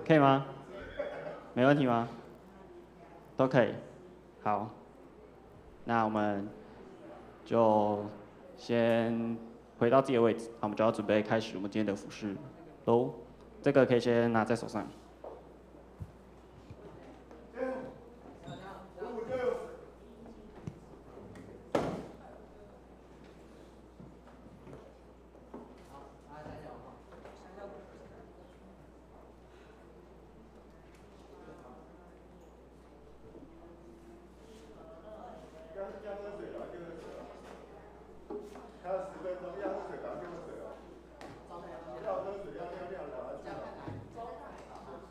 可以嗎？沒問題嗎？都可以。好，那我們就先回到自己的位置，那我們就要準備開始我們今天的服事嘍。這個可以先拿在手上。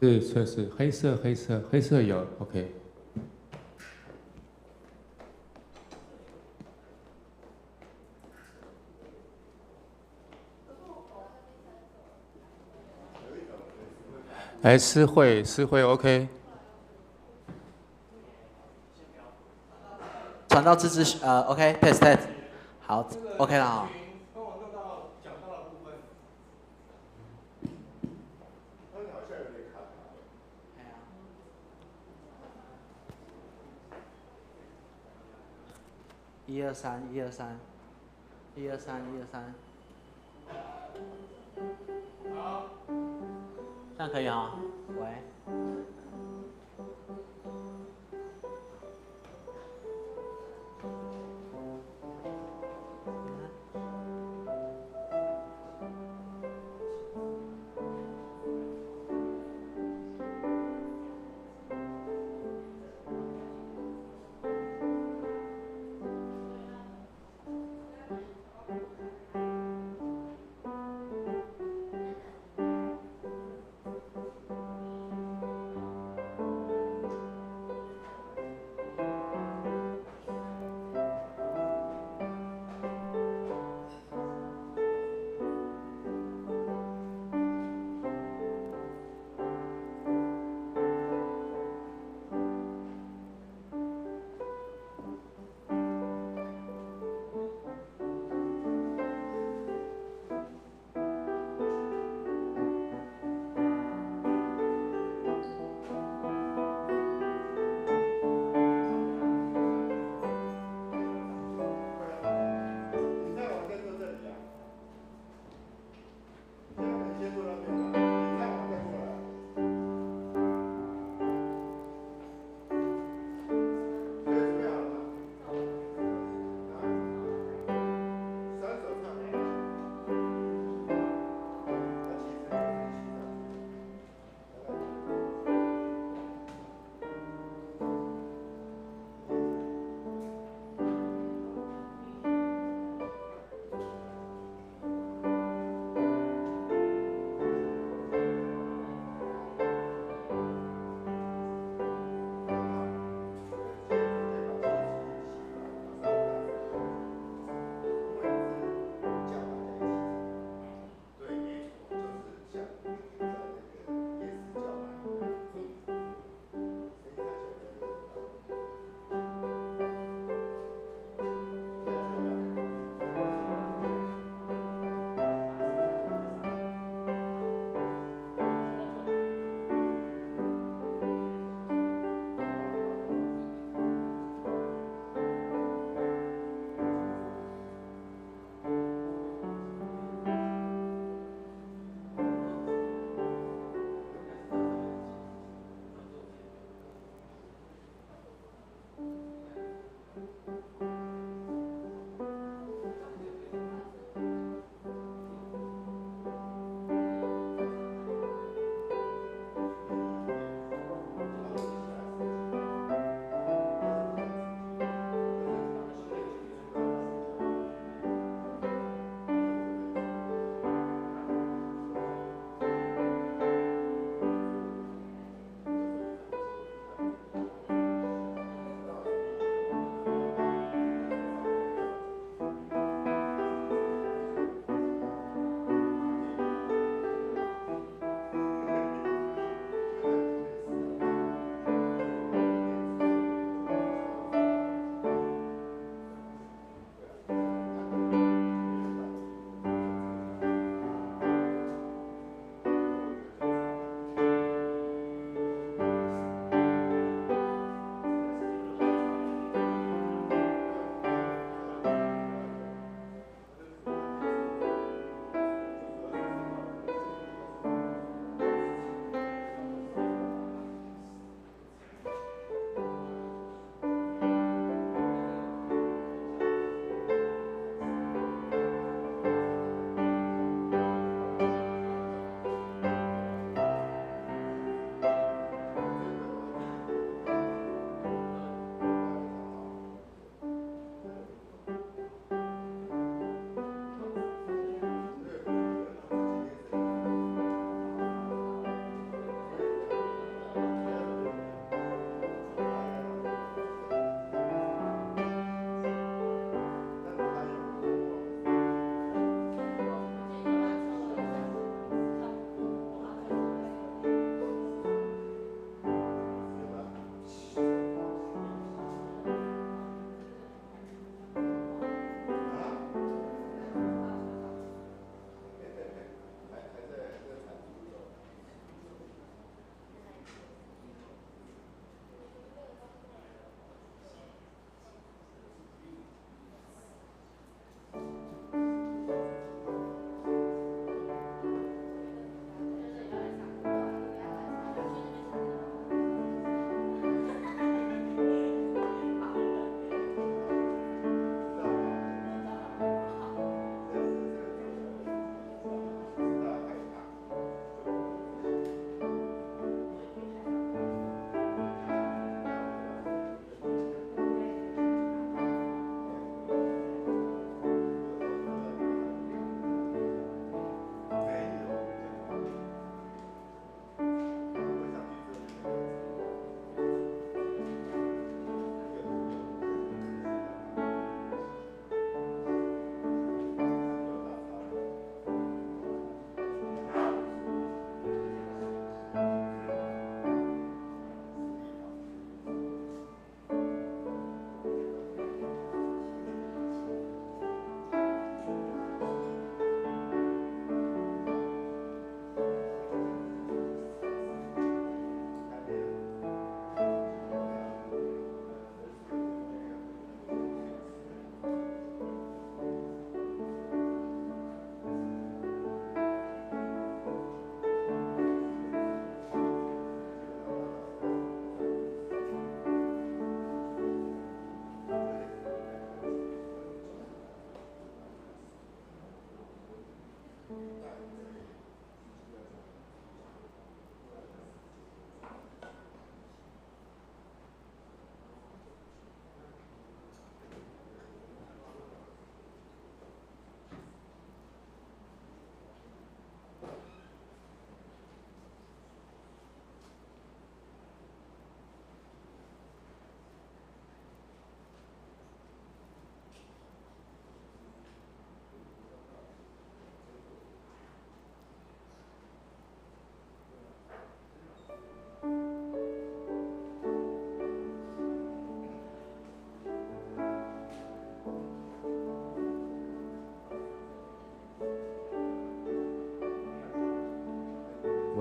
是測試，黑色黑色黑色有 OK。來，詩慧詩慧 OK。傳到自治OK test test，好 OK 了哈。一二三，一二三，一二三，一二三。好，這樣可以啊。喂。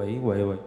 喂喂喂。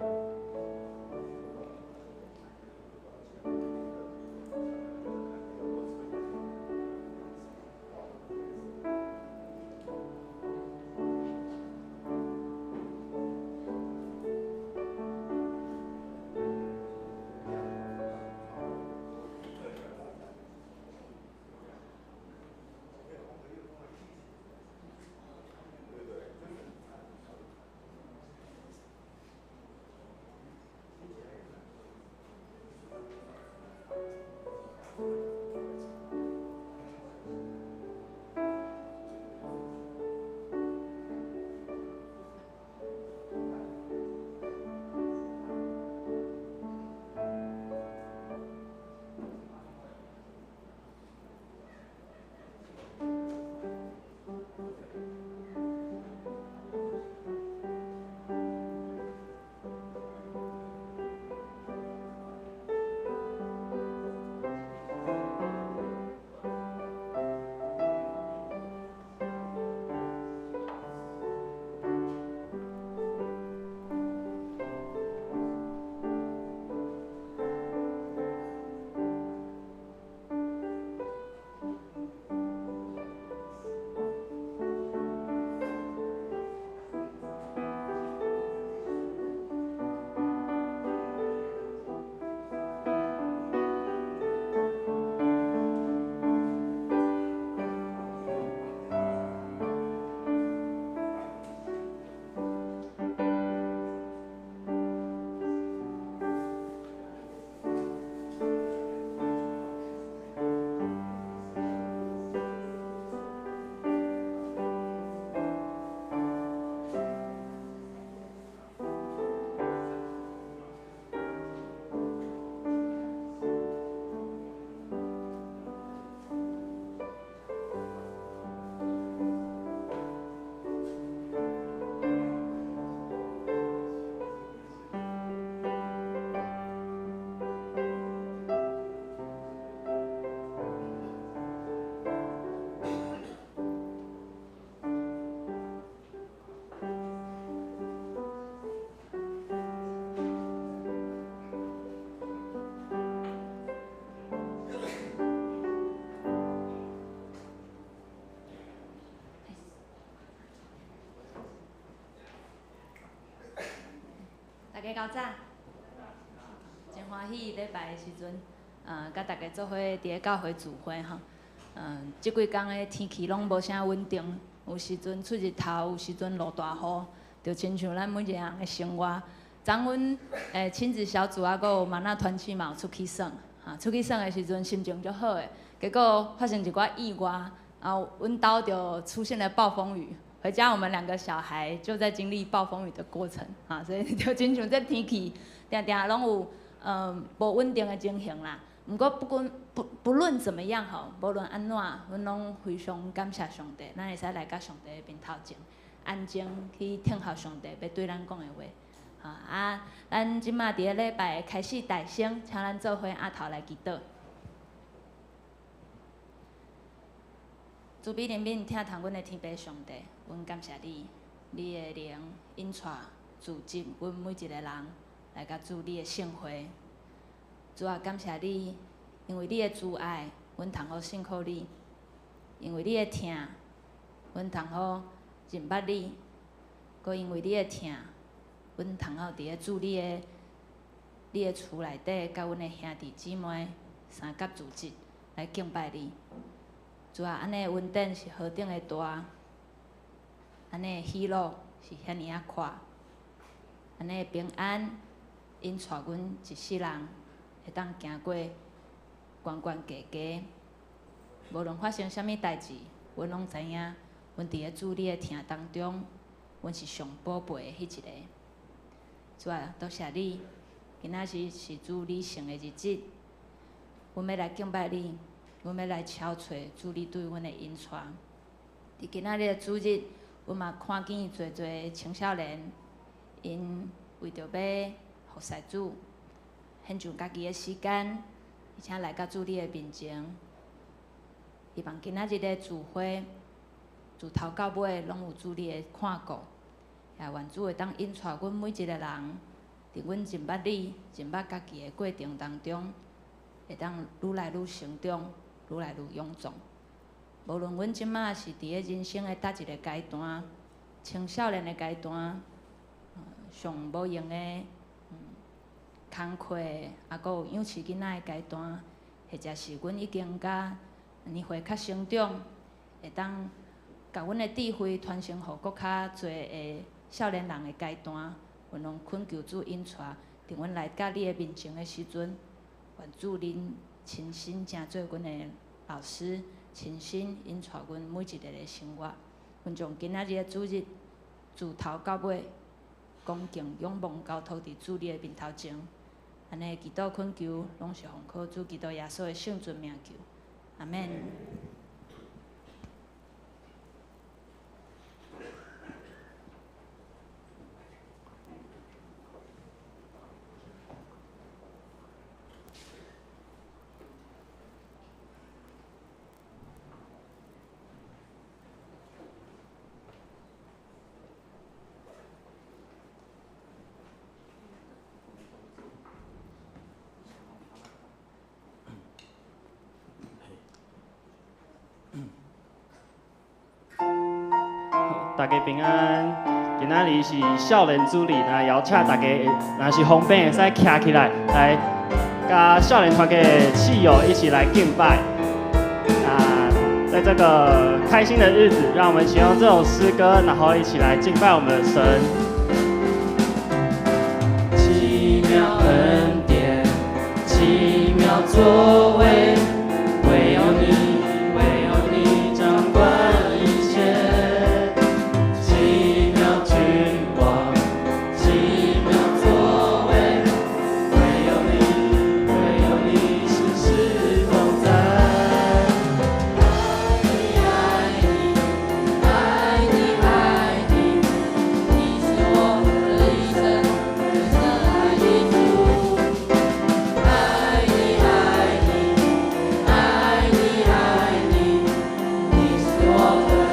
大家較早，真歡喜禮拜的時陣，佮大家做伙佇咧教會聚會吼。這幾工的天氣攏無啥穩定，有時陣出日頭，有時陣落大雨，就親像咱每一個人的生活。昨阮親子小組啊，閣有嗎哪團契嘛有出去耍，哈，出去耍的時陣心情足好的，結果發生一寡意外，然後阮兜就出現了暴風雨。回家我們兩個小孩就在經歷暴風雨的過程，啊，所以就親像這天氣，定定攏有無穩定的情形啦。毋過不管不不論怎麼樣吼，無論按怎，阮攏非常感謝上帝，咱會使來到上帝的面頭前，安靜去聽候上帝欲對咱講的話。啊，咱這馬佇咧禮拜開始大聲，請咱做伙阿頭來祈禱。慈悲憐憫疼痛阮的天父上帝，阮感謝你，你的靈引帶組織阮每一個人來共主你的聖會。主啊，感謝你，因為你的慈愛，阮通好信靠你；因為你的疼，阮通好認捌你；閣因為你的疼，阮通好佇咧主你的厝內底，佮阮的兄弟姊妹相佮組織來敬拜你。主啊，按呢恩典是何等的大，按呢喜樂是遐爾仔闊，按呢平安引帶阮一世人會當行過懸懸低低，無論發生啥物代誌，阮攏知影，阮佇咧主你的疼當中，阮是上寶貝的彼一个。主啊，多謝你，今仔日是主你聖的日子，阮欲來敬拜你。阮欲來敲揣主你對阮的引帶。佇今仔日的主日，阮嘛看見濟濟青少年，𪜶為著欲服侍主，獻上家己的時間，而且來到主你的面前。希望今仔日的聚會，自頭到尾攏有主你的看顧。也願主會當引帶阮每一個人，佇阮認捌你、認捌家己的過程當中，會當愈來愈成長，愈來愈勇壯。無論阮這馬是佇咧人生的佗一个階段，青少年的階段，上無閒的工課，啊，閣有養飼囡仔的階段，或者是阮已經佮年歲較成長，會當共阮的智慧傳承予閣較濟的少年人的階段，阮攏懇求主引帶，佇阮來到你的面前的時陣，願主恁親身成做阮的老師，親身引帶阮每一个的生活。阮將今仔日的主日，自頭到尾，恭敬仰望交託佇主你的面頭前。按呢祈禱懇求，攏是奉靠主基督耶穌的聖尊名求，阿們。大家平安，今仔日是少年主日，那邀請大家，若是方便會使徛起來，來佮少年團的室友一起來敬拜。那在這個開心的日子，讓我們一起用這首詩歌，然後一起來敬拜我們的神。奇妙恩典，奇妙作為，唯有你，唯有你掌管一切。奇妙君王，奇妙作為，唯有你，唯有你時時同在。愛你，愛你，愛你，你是我這一生最深愛的主。愛你，愛你，愛你，愛你，你是我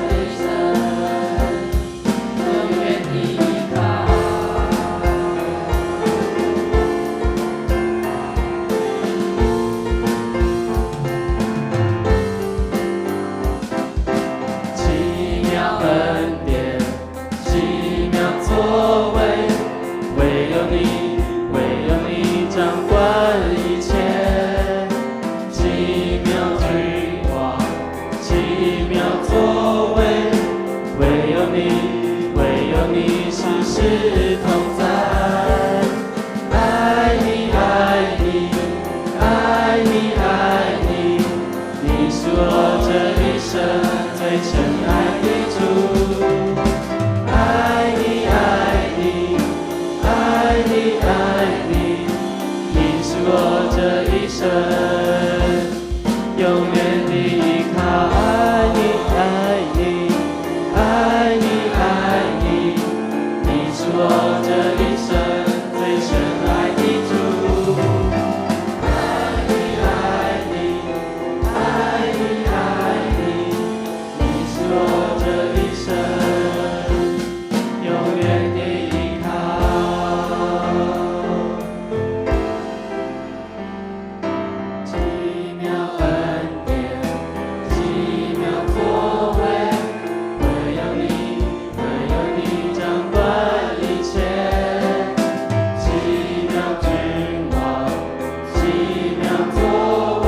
這一生永遠的依靠。奇妙恩典，奇妙作為，唯有你，唯有你掌管一切。奇妙君王，奇妙作為，唯有你，唯有你時時同在。愛你，愛你，愛你，愛你，你是我這一生最深愛的主。愛你，愛你，愛你，愛你，你是我這一生永遠的依靠。愛你，愛你，愛你，愛你，你是我這一生最深愛的主。愛你，愛你，愛你，愛你，你是我這一生永遠的依靠。奇妙恩典，奇妙作為，唯有你，唯有你掌管一切。奇妙君王，奇妙作為，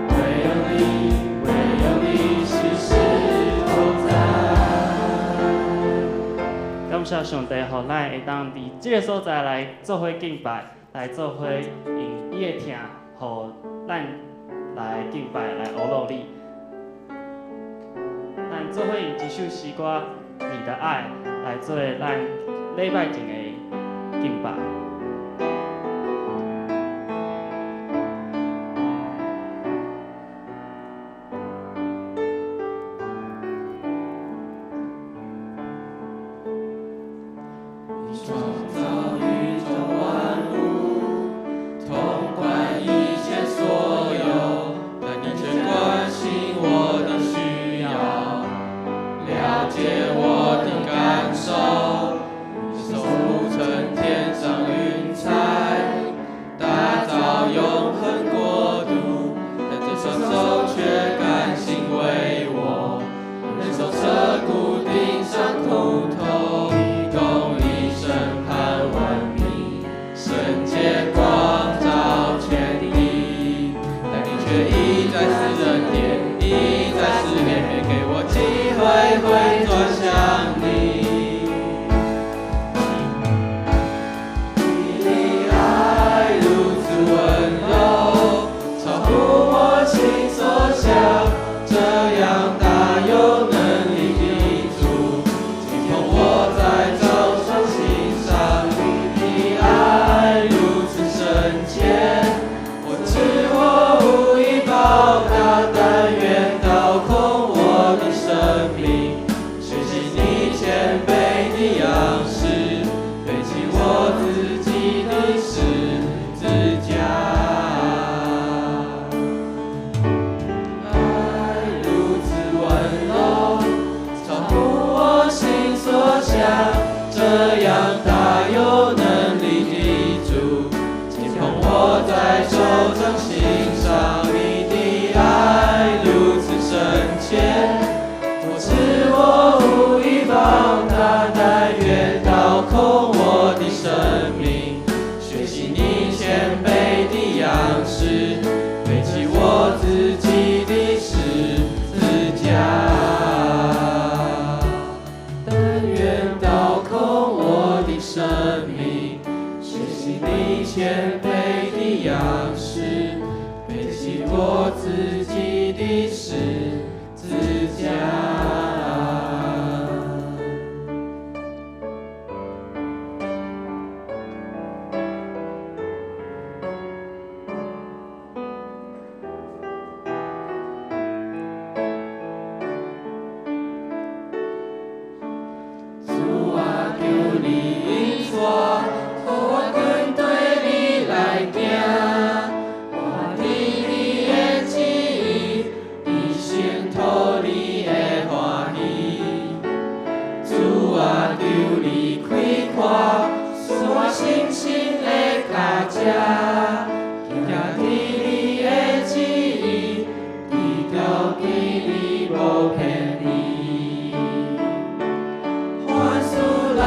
唯有你，唯有你時時同在。感謝上帝，予咱會當佇這个所在來做伙敬拜，來做伙用伊的疼，予咱來敬拜，來呵咾你。咱做伙用這首詩歌《你的愛》來做咱禮拜前的敬拜。你創造宇宙萬物，統管一切所有，但你卻關心我的需要，了解我的感受。當欣賞你的愛如此深切，我知我無以報答，但願倒空我的生命，學習你謙卑的樣式，背起我自己的十字架。但願倒空我的生命，學習你謙卑的樣式，背起我自己的十字架。主啊，求你引帶，予我跟綴你來行，活佇你的旨意，一生討你的歡喜。主啊，求你開闊，賜我信心的跤跡，行佇你的旨意，佇調基你無偏離。凡事來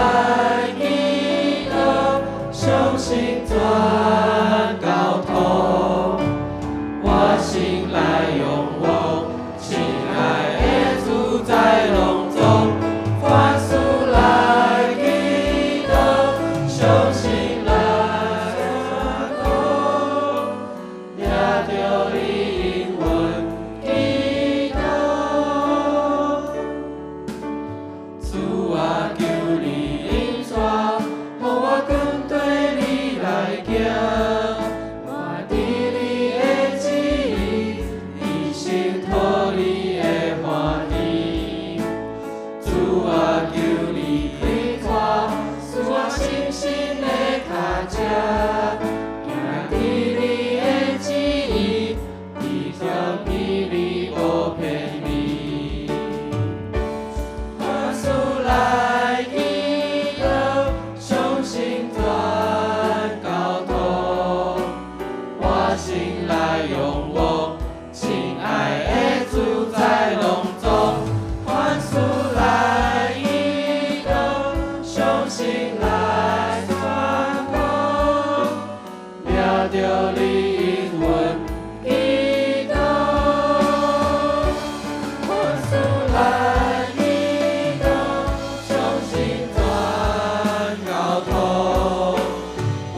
祈禱，相信全交託，我心來仰望，親愛的主在攏總。凡事來祈禱，相信來宣告，掠著你應允祈禱。主啊，求你引帶，予我跟綴你來行，活佇你的旨意，一生討你的歡喜。主啊，求你開闊，賜我信心的跤跡，行佇你的旨意，佇調基你無偏離。凡事來祈禱，相信全交託，我心來仰望，親愛的主在攏總。凡事來祈禱，相信來宣告，掠著你應允祈禱。凡事來祈禱，相信全交託，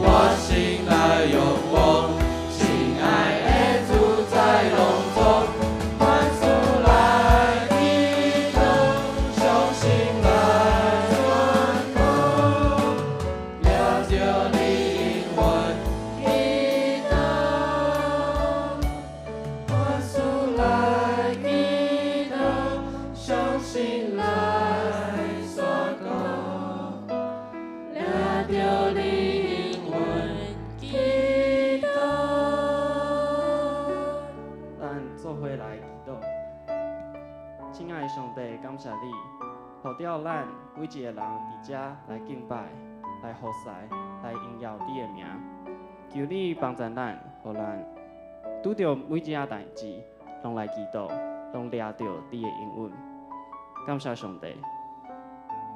我心來仰望，親愛的主在攏總。凡事來祈禱，相信來宣告，掠著你應允祈禱。凡事來祈禱，相信來宣告，掠著你應允祈禱。咱做伙來祈禱。親愛的上帝，感謝你，予著咱每一個人佇遮來敬拜、來服侍、來榮耀你的名。求你幫助咱，予咱拄著每一件代誌，攏來祈禱，攏掠著你的應允。感謝上帝，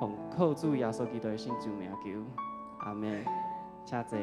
奉靠主耶穌基督的聖主名求，阿們。請坐。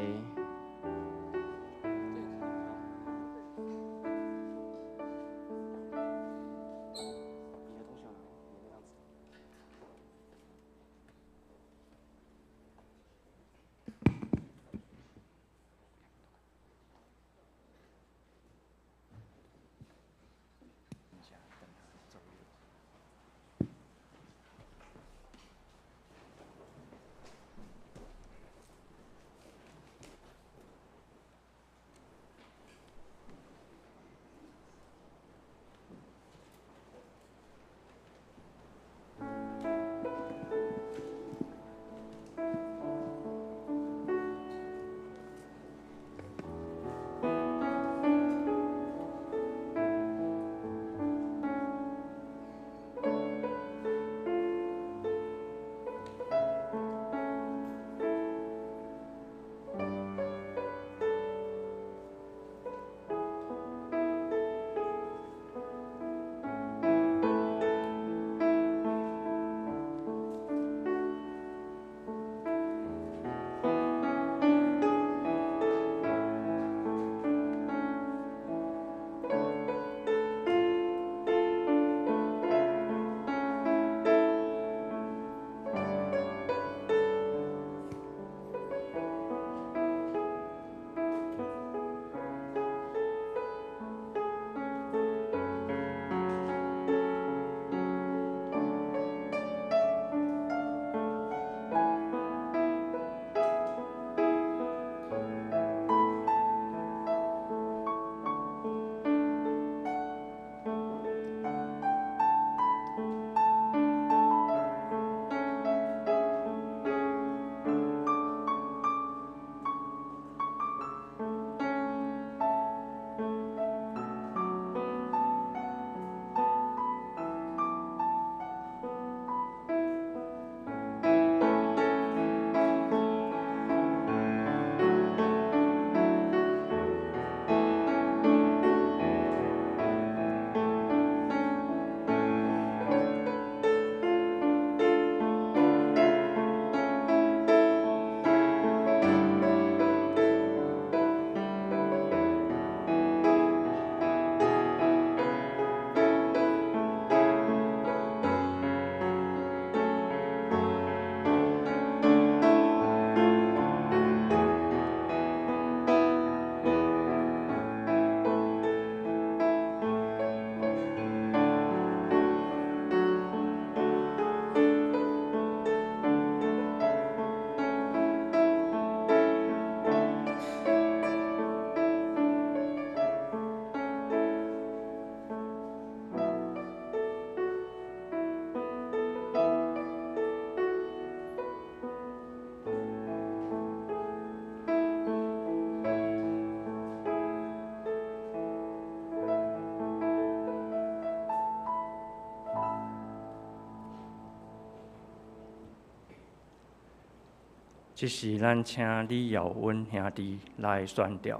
這時咱請李耀溫兄弟來宣讀。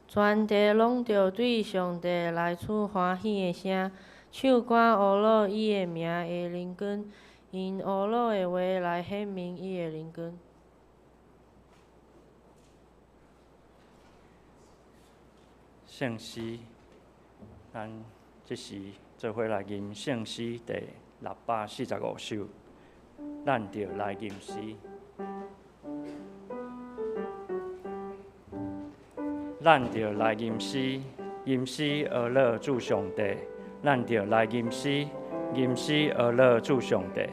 全地攏著對上帝來出歡喜的聲，唱歌呵咾伊的名的榮光，用呵咾的話來顯明伊的榮光。聖詩，咱這時做伙來吟聖詩第645首，咱著來吟詩。咱著來吟詩，吟詩呵咾主上帝。咱著來吟詩，吟詩呵咾主上帝。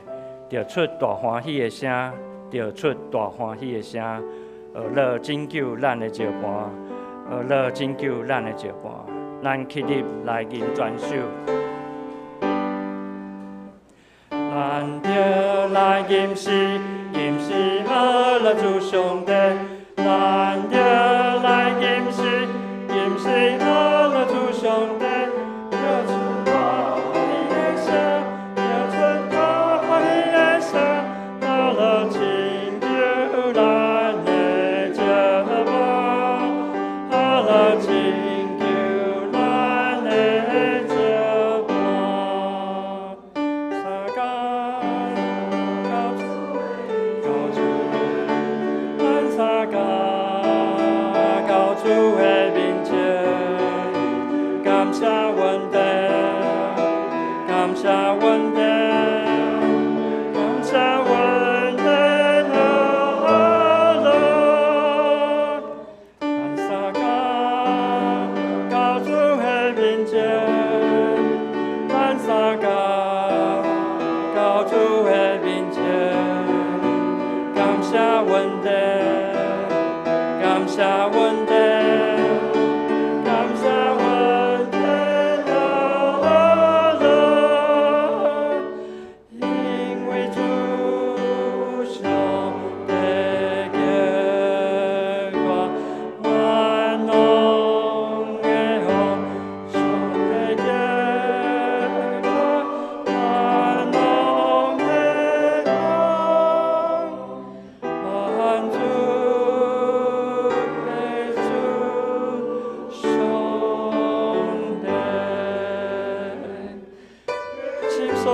著出大歡喜的聲，著出大歡喜的聲，呵咾拯救咱的石磐，呵咾拯救咱的石磐。咱起立來吟全首。咱著來吟詩，吟詩呵咾主上帝。咱著來吟詩，吟詩呵咾主上帝。著出大歡喜的聲，著出大歡喜的聲，呵咾拯救咱的石磐，呵咾拯救咱的石磐。相共到主，到主，咱相共到主的面前，感謝阮父，感謝阮父，感謝阮父呵咾。咱相共到主的面前，咱相共到主的面前，感謝阮父，感謝阮父，感謝阮父呵咾。因為主上帝堅固，萬能的王，上帝堅固，萬能的王，萬主的主上帝，心所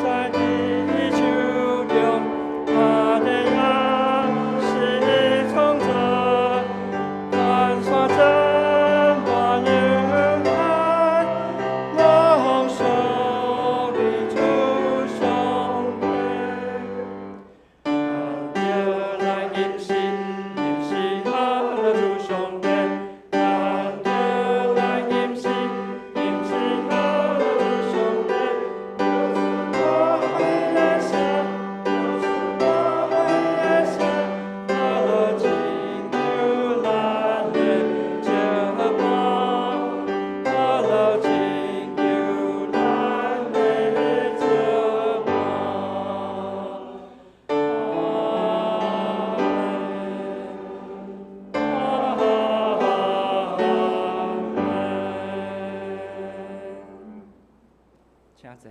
在地手中，大地也是伊創造，萬山千萬雲海，攏屬於主上帝。咱著來吟詩，吟詩呵咾主上帝。咱著來吟詩，吟詩呵咾主上帝。著出大歡喜的聲，著出大歡喜的聲，呵咾拯救咱的石磐，呵咾拯救咱的石磐。阿門。請坐。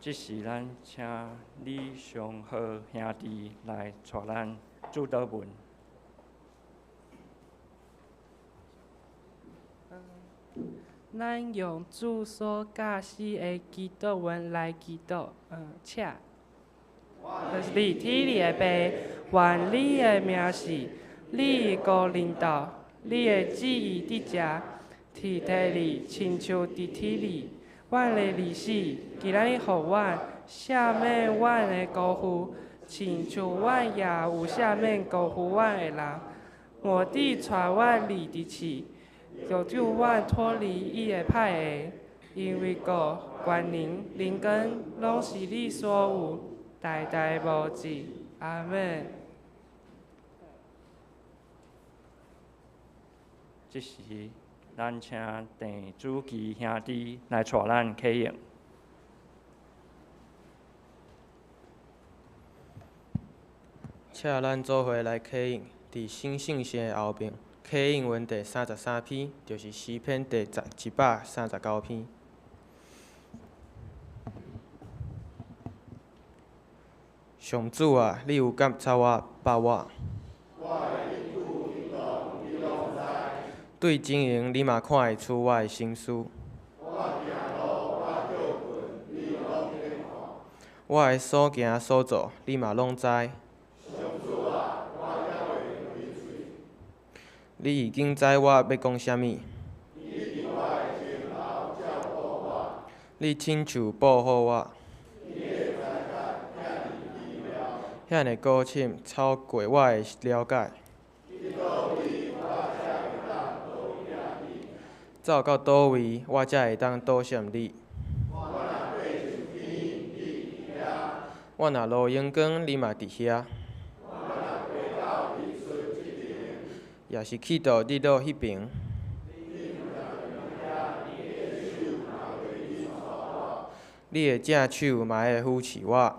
這時，咱請李尚和兄弟來帶咱主禱文。咱用主所教示的祈禱文來祈禱，請。就是你天裡的父，願你的名聖，你的國臨到，你的旨意佇遮，佇地裡親像佇天裡。阮的利息，今仔日予阮，赦免阮的辜負，親像阮也有赦免辜負阮的人。莫致帶阮入佇試，拯救阮脫離伊的歹的。因為國、權能、榮光，攏是你所有，代代無止。阿們。這時，咱請鄭主基兄弟來帶咱啟應。請咱做伙來啟應，佇新聖詩的後面，啟應文第33篇，就是詩篇第139篇。上主啊，你有監察我，捌我。對前閒，你嘛看會出我的心思。我的所行所做，你嘛攏知。你已經知我欲講啥物。你親手保護我。遐爾高深，超過我的了解。走到佗位，我才會當倒閃你？我若露螢光，你嘛佇遐。抑是去到日落彼爿。你的正手嘛會扶持我。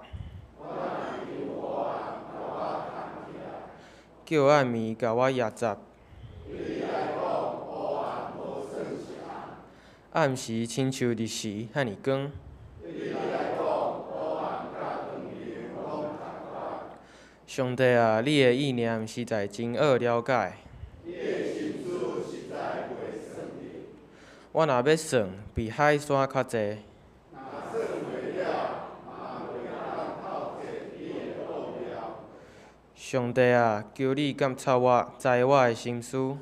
叫暗暝共我壓閘。暗時親像日時遐爾光。上帝啊，你的意念實在真惡了解。我若欲算，比海沙較濟。上帝啊，求你監察我，知我的心思。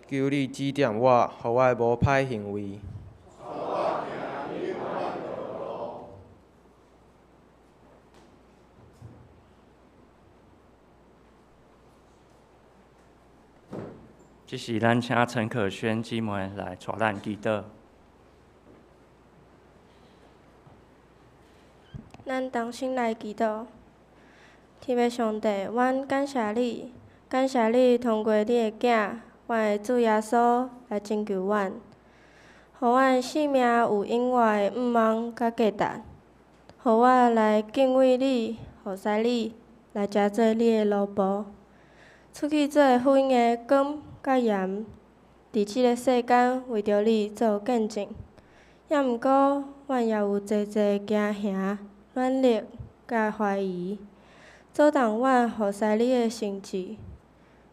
求你指點我，予我無歹行為。這時，咱請陳可萱姊妹來帶咱祈禱。咱同心來祈禱。天父上帝，阮感謝你，感謝你通過你的囝，阮的主耶穌來拯救阮，予阮生命有永活的向望佮價值，予阮來敬畏你，服侍你，來成做你的奴僕，出去做福音的光佮鹽，佇這个世間為著你做見證。猶毋過，阮也有濟濟驚嚇、軟弱佮懷疑，阻擋阮服侍你的心志。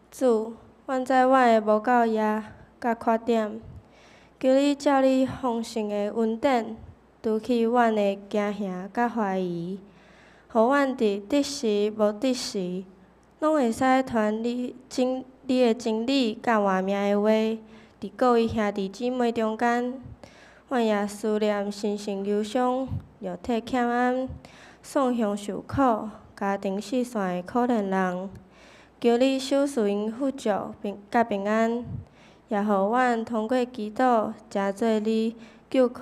主，阮知阮的無夠力佮缺點，求你照你豐盛的恩典，除去阮的驚嚇佮懷疑，予阮佇得時無得時，攏會使傳你真你的真理佮活命的話，佇各位兄弟姊妹中間。阮也思念身心憂傷、肉體欠安、喪鄉受苦、家庭四散的可憐人，求你賞賜𪜶富足平佮平安，也予阮通過祈禱，成做你救苦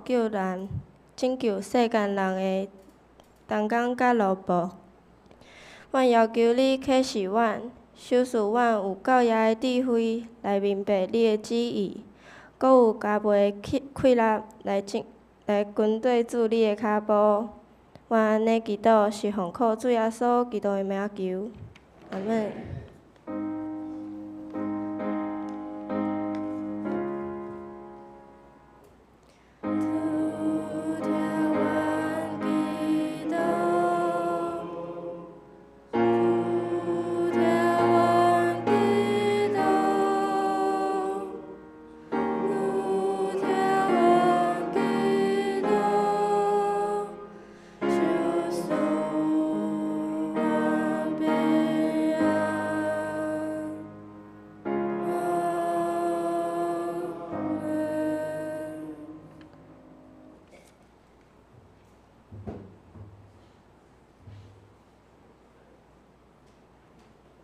救難、拯救世間人的同工佮奴僕。阮要求你啟示阮，賞賜阮有夠額的智慧來明白你的旨意，閣有加倍的氣氣力來進來跟綴主你的跤步。阮按呢祈禱，是奉靠主耶穌基督的名求，阿們。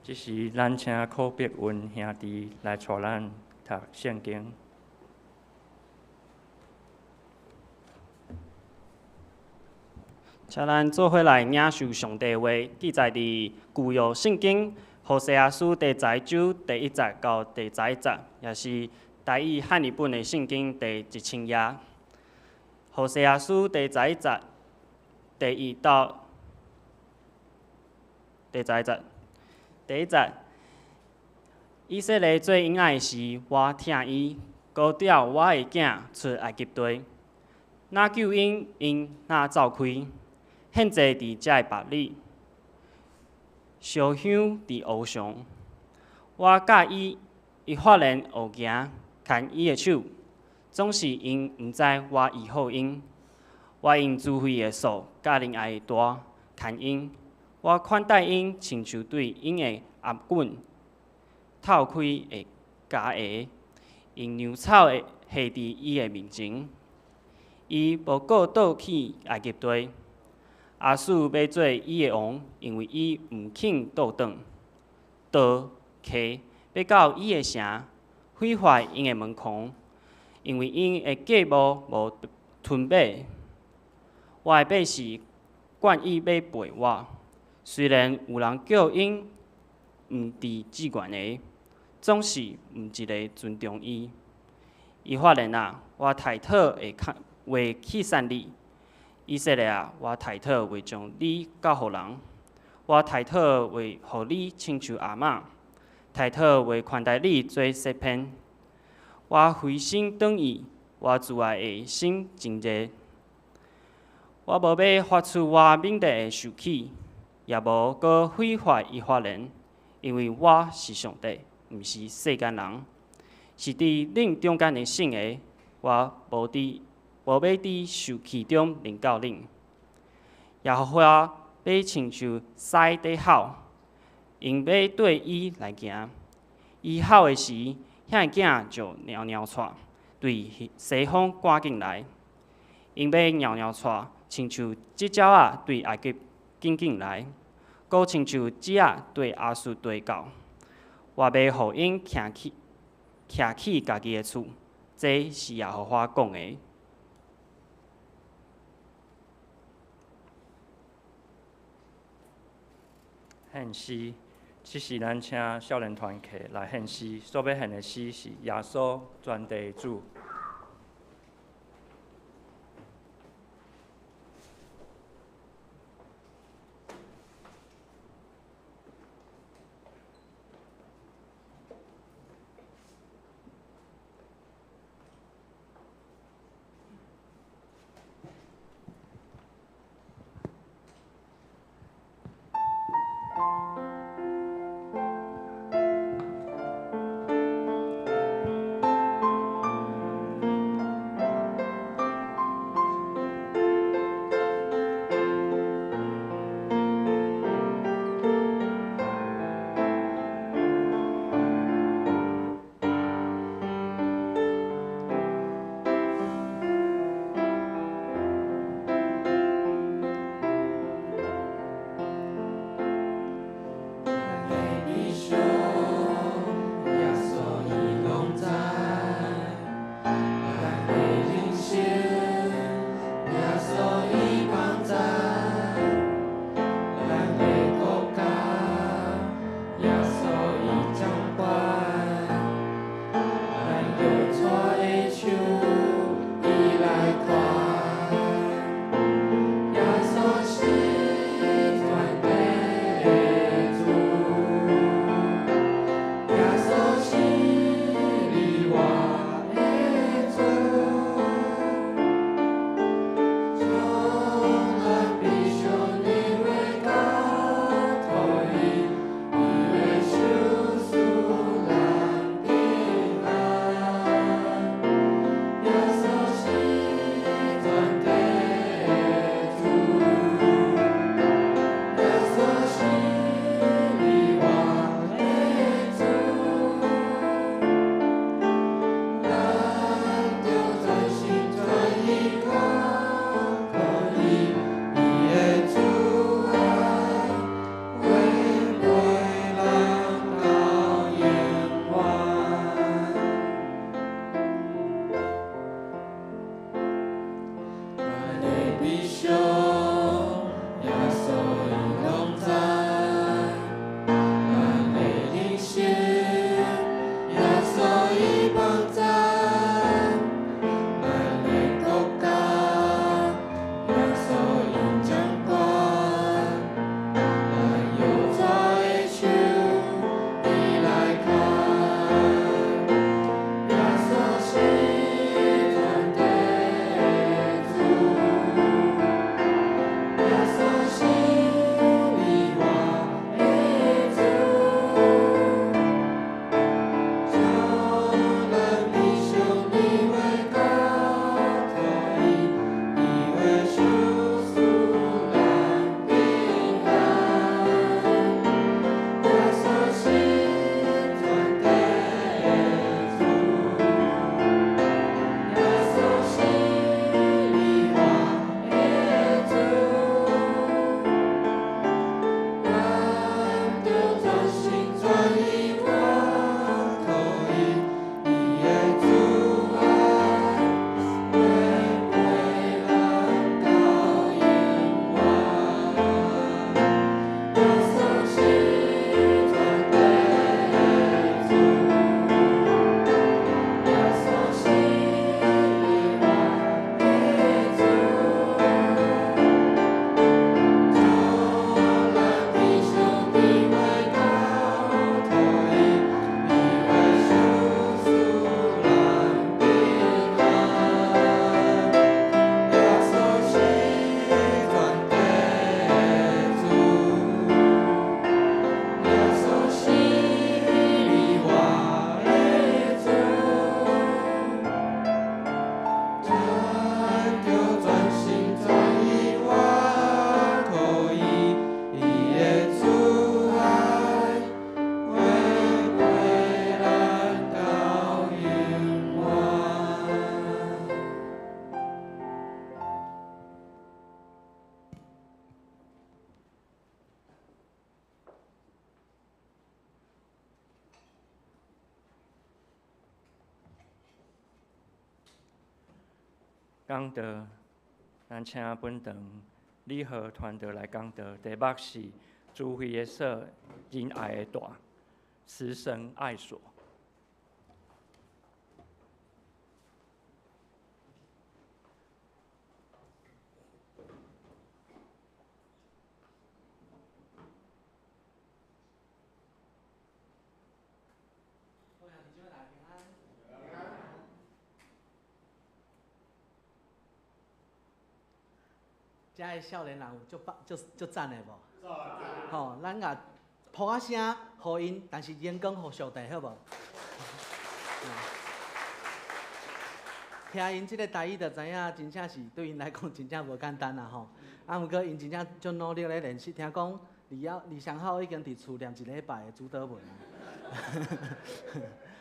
這時，咱請柯碧雲兄弟來帶咱讀聖經。請咱做伙來領受上帝話，記載佇舊約聖經何西阿書第十一章第一節到第十一節，也是台語漢譯本的聖經第一千頁。何西阿書第十一節第一到第十一節。第一節，以色列做嬰仔時，我疼伊，膏掉我的囝出埃及地。若救𪜶，𪜶若走开。献祭伫遮的别里，烧香伫湖上。我教以以法莲学行，牵伊的手，总是𪜶毋知我医好𪜶。我用智慧的束佮仁爱的带牵𪜶，我款待𪜶，亲像对𪜶的頷颈透开的家鞋，用牛草的下伫伊的面前。伊无顾倒去埃及地。亚述欲做伊的王，因为伊毋肯倒转。刀骑欲到伊的城，毁坏𪜶的门框，因为𪜶的计谋无吞马。我的百姓惯意欲背我，虽然有人叫𪜶毋伫志愿的，总是毋一个尊重伊。以法莲啊，我刣讨的话去散你；以色列啊，我刣讨会将你交予人。我刣讨会予你亲像阿妈，刣讨会宽待你做雪片。我回心转意，我慈爱的心真热。我无欲发出我猛烈的受气，也无阁毁坏以法莲，因为我是上帝，毋是世间人，是伫恁中间的圣的。我无欲伫受气中临到恁。耶和华欲亲像狮伫吼，𪜶欲对伊来行。伊吼的时，遐个囝就蟯蟯掣，对西方赶紧来。𪜶欲蟯蟯掣，亲像这鸟仔对埃及紧紧来，阁亲像鸟仔对亚述地到。我欲予𪜶徛起家己的厝，这是耶和华讲的。献诗，这时咱请少年团契来献诗，所欲献的诗是耶稣全地的主。讲道，咱请本堂李和团队来讲道，题目是智慧的锁，仁爱的带，慈神爱锁。遮的少年人有足足足赞的无？吼，咱共噗仔声予𪜶，但是荣光予上帝，好无？听𪜶这个台语就知影，真正是对𪜶来讲真正无简单啦吼。啊，毋过𪜶真正足努力咧练习，听讲李祥浩已经伫厝念一礼拜的主祷文啊。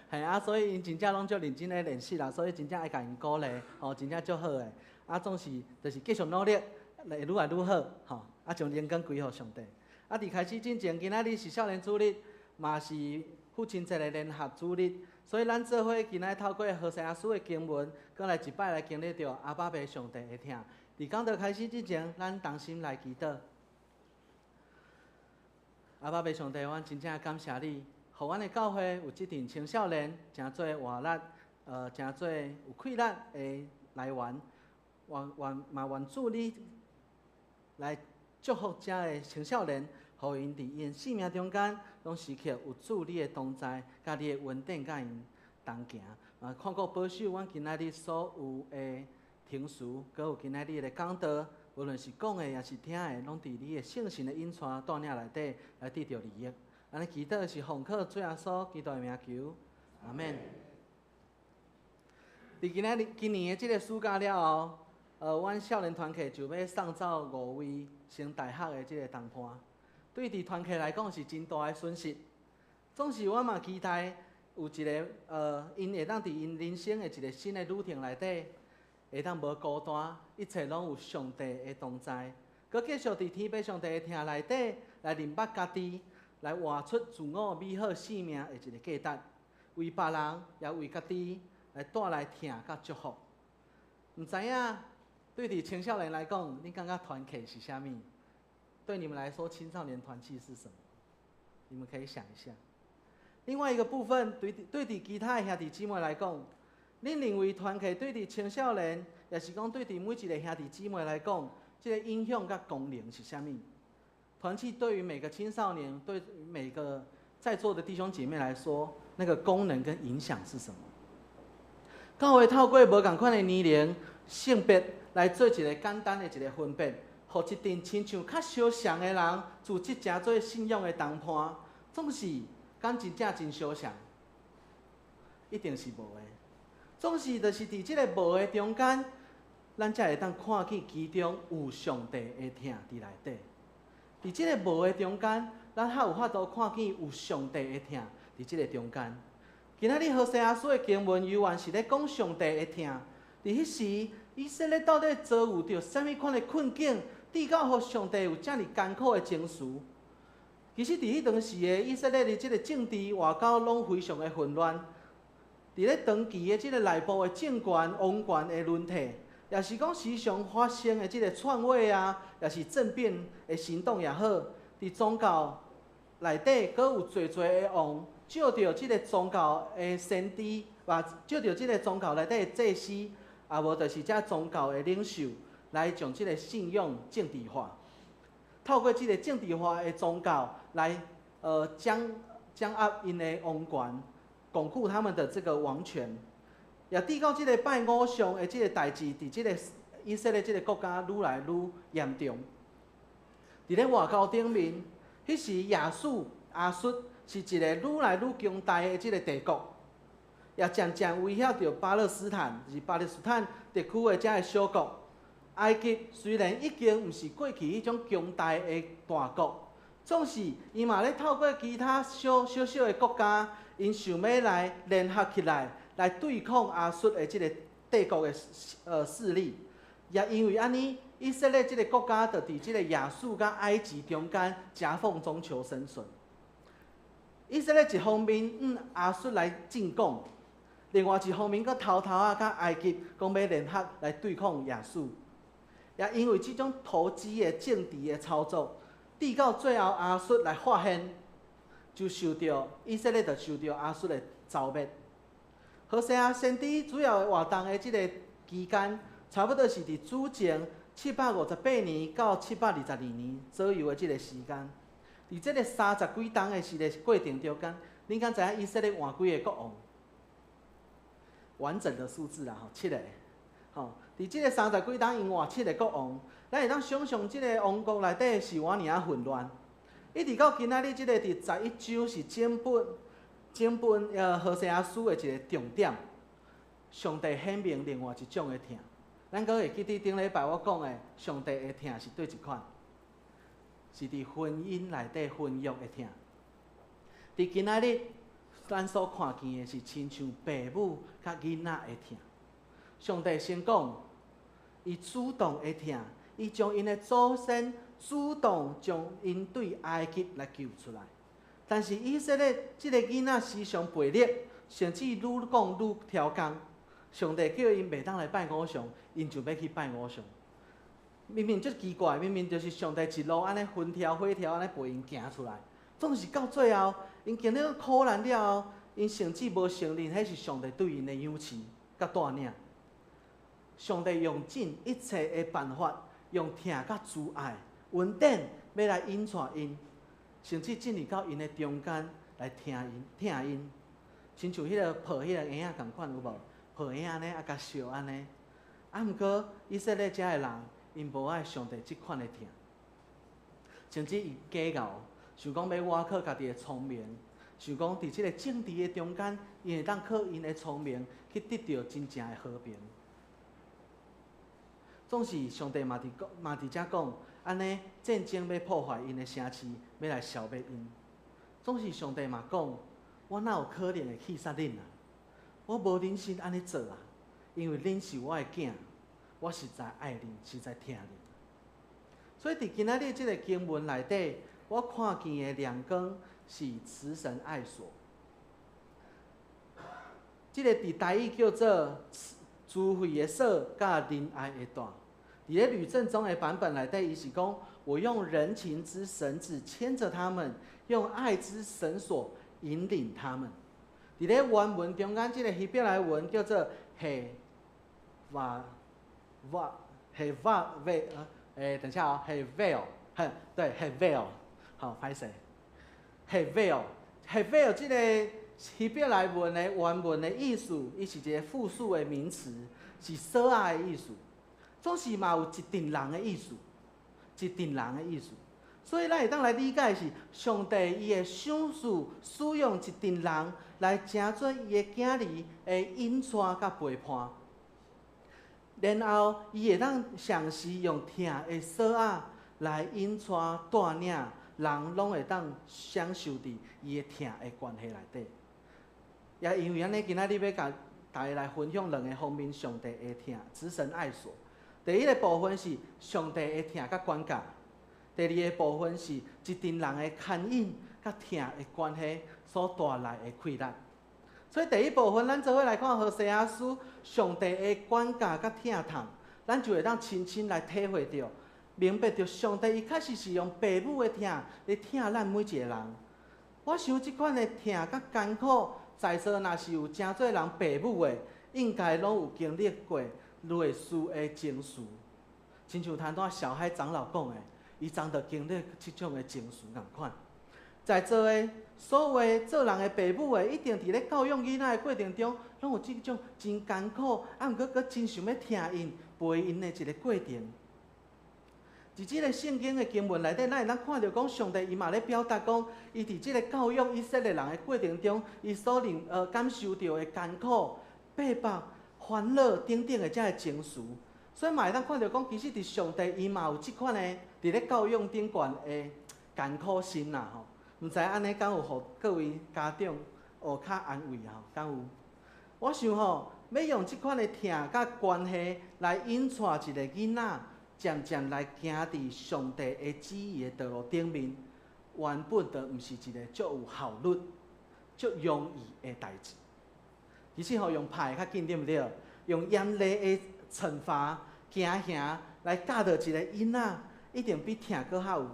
嘿啊，所以𪜶真正拢足认真咧练习啦，所以真正爱共𪜶鼓励，吼，真正足好的。啊，总是就是继续努力。会愈来愈好，吼！啊，将荣光归予上帝。啊，伫开始进前，今仔日是少年主日，嘛是父亲节的联合主日，所以咱做伙今仔透过何西阿书的经文，阁来一摆来经历著阿爸父上帝的疼。伫讲道开始之前，咱同心来祈祷。阿爸父上帝，阮真正感谢你，予阮的教会有这阵青少年，成做活力，成做有气力的来源。愿愿嘛愿主你来祝福遮的青少年，予𪜶伫𪜶生命中间，拢时刻有主你的同在，佮你的恩典佮𪜶同行。啊，看顾保守阮今仔日所有的程序，阁有今仔日的讲道，无论是讲的抑是听的，拢伫你的圣神的引带带领内底来得著利益。按呢祈祷是奉靠主耶稣基督的名求，阿们。伫今仔日今年的这个暑假了后，阮少年团契就欲送走五位升大学的这个同伴，对伫团契来讲是真大的损失。总是我嘛期待有一个𪜶会当伫𪜶人生的一个新的旅程内底，会当无孤单，一切拢有上帝的同在。阁继续伫天父上帝的疼内底来认捌家己，来活出自我美好生命的一个价值，为别人也为家己来带来疼佮祝福。毋知影对伫青少年来讲，你感觉团契是啥物？对你们来说，青少年团契是什么？你们可以想一下。另外一个部分，对伫其他的兄弟姊妹来讲，恁认为团契对伫青少年，抑是讲对伫每一个兄弟姊妹来讲，这个影响佮功能是啥物？团契对于每个青少年，对每个在座的弟兄姐妹来说，那个功能跟影响是什么？教会透过无仝款的年龄、性别来做一个简单的一个分别，予一阵亲像较相像的人，组织成做信仰的同伴，总是敢真正真相像？一定是无的。总是就是伫这个无的中间，咱才会当看见其中有上帝的疼伫内底。伫这个无的中间，咱较有法度看见有上帝的疼伫这个中间。今仔日何西阿书的经文犹原是咧讲上帝的疼。伫彼时，以色列到底遭遇著啥物款的困境，至到予上帝有遮尔艰苦的情绪？其实，伫彼当时的以色列的这个政治外交拢非常的混乱。伫咧长期的这个内部的政权、王权的轮替，也是讲时常发生的这个篡位啊，也是政变的行动也好，伫宗教内底，阁有济济的王借著这个宗教的先知，或借著这个宗教内底的祭司，也无就是这宗教的领袖，来将这个信仰政治化。透过这个政治化的宗教来，掌握𪜶的王权，巩固他们的这个王权。也至到这个拜偶像的这个代志，伫这个以色列这个国家愈来愈严重。伫咧外交顶面，彼时亚述是一个愈来愈强大的这个帝国，也渐渐威胁著巴勒斯坦，是巴勒斯坦地区的这个小国。埃及虽然已经毋是过去彼种强大的大国，总是伊嘛咧透过其他小小小的国家，𪜶想欲来联合起来，来对抗亚述的这个帝国的势力。也因为按呢，以色列这个国家就伫这个亚述佮埃及中间夹缝中求生存。以色列一方面向亚述来进贡，另外一方面，閣偷偷仔佮埃及講欲聯合來對抗亞述。也因為這種投機的政治的操作，直到最後亞述來發現，就受著以色列就受著亞述的剿滅。何西阿先知主要的活動的這個期間，差不多是佇主前758年到722年左右的這個時間。佇這個三十幾冬的時個過程中間，恁敢知影以色列換幾个國王？完整的數字啦，吼，七個，吼，佇這個三十幾冬，𪜶換七個國王，咱會當想像這個王國內底是偌爾仔混亂。一直到今仔日，這個佇11章是整本何西阿書的一個重點。上帝顯明另外一種的疼。咱閣會記得頂禮拜我講的，上帝的疼是佗一款？是佇婚姻內底婚約的疼。佇今仔日，咱所看見的是親像父母佮囡仔的疼。上帝先講，伊主動的疼，伊將𪜶的祖先主動將𪜶對埃及來救出來。但是以色列這個囡仔時常背逆，甚至愈講愈刁工。上帝叫𪜶袂當來拜偶像，𪜶就欲去拜偶像。明明足奇怪，明明就是上帝一路按呢風調火調按呢陪𪜶行出來，總是到最後，𪜶經歷苦難了後，𪜶甚至無承認彼是上帝對𪜶的養飼佮帶領。上帝用盡一切的辦法，用疼佮慈愛、恩典，欲來引帶𪜶，甚至進入到𪜶的中間來疼𪜶、疼𪜶，親像彼个抱彼个嬰仔仝款有無？抱嬰仔按呢，啊共惜按呢。啊，毋過以色列遮的人，𪜶無愛上帝這款的疼，甚至伊假𠢕，想講欲倚靠家己的聰明，想講佇這个政治的中間，𪜶會當靠𪜶的聰明去得著真正的和平。總是上帝嘛佇講，嘛佇遮講，按呢戰爭欲破壞𪜶的城市，欲來消滅𪜶。總是上帝嘛講，我哪有可能會棄殺恁啊？我無忍心按呢做啊，因為恁是我的囝，我實在愛恁，實在疼恁。所以佇今仔日這个經文內底，我看見的亮光是慈繩愛索。這個佇台語叫做慈惠的索佮仁愛的帶。佇咧呂振中的版本內底，伊是講我用人情之繩子牽著他們，用愛之繩索引領他們。佇咧原文中間，這個希伯來文叫做嘿瓦瓦嘿瓦維，欸，等一下啊，嘿維爾，嘿，對，嘿維爾，好，歹勢，嘿維爾，嘿維爾，這個希伯來文的原文的意思，伊是一個複數的名詞，是索仔的意思。總是嘛有一陣人的意思，一陣人的意思。所以咱會當來理解是，上帝伊會賞賜使用一陣人來成做伊的囝兒的引帶佮陪伴，然後伊會當嘗試用疼的索仔來引帶帶領人，攏會當享受佇伊的疼的關係內底。也因為按呢，今仔日欲共大家來分享兩个方面，上帝的疼，慈繩愛索。第一个部分是上帝的疼佮管教，第二个部分是一陣人的牽引佮疼的關係所帶來的氣力。所以第一部分，咱做伙來看何西阿書上帝的管教佮疼痛，咱就會當親身來體會著，明白著上帝伊確實是用父母的疼來疼咱每一個人。我想這款的疼佮艱苦，在座若是有誠濟人父母的，應該攏有經歷過類似的情緒。親像頭拄仔小海長老講的，伊昨就經歷這種的情緒仝款。在座的所有做人的父母的，一定佇咧教養囡仔的過程中，攏有這種真艱苦，啊，毋過閣真想欲疼𪜶、陪𪜶的一个過程。佇這个聖經的經文內底，咱會當看著講，上帝伊嘛咧表達講，伊佇這个教養以色列人的過程中，伊所令感受著的艱苦、逼迫、煩惱等等的這个情緒。所以嘛會當看著講，其實佇上帝伊嘛有這款的佇咧教養頂懸的艱苦心啦吼。毋知按呢敢有予各位家長學較安慰吼？敢有？我想吼，欲用這款的疼佮關係來引帶一个囡仔，漸漸來行佇上帝的旨意的道路頂面，原本就毋是一个足有效率、足容易的代誌。其實吼用拍的較緊，對毋對？用嚴厲的懲罰、驚嚇來教導一個囡仔，一定比疼閣較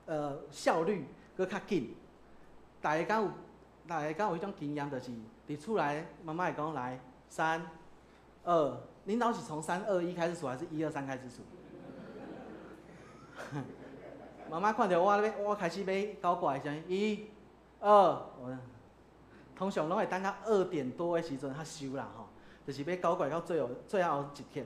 有效率，閣較緊。大家敢有彼種經驗，就是佇厝內媽媽會講來三二，恁兜是從三二一開始數，還是一二三開始數？媽媽看著我欲，我開始欲搞怪的時陣，一、二，通常攏會等到2點多的時陣才收啦吼，就是欲搞怪到最後一刻。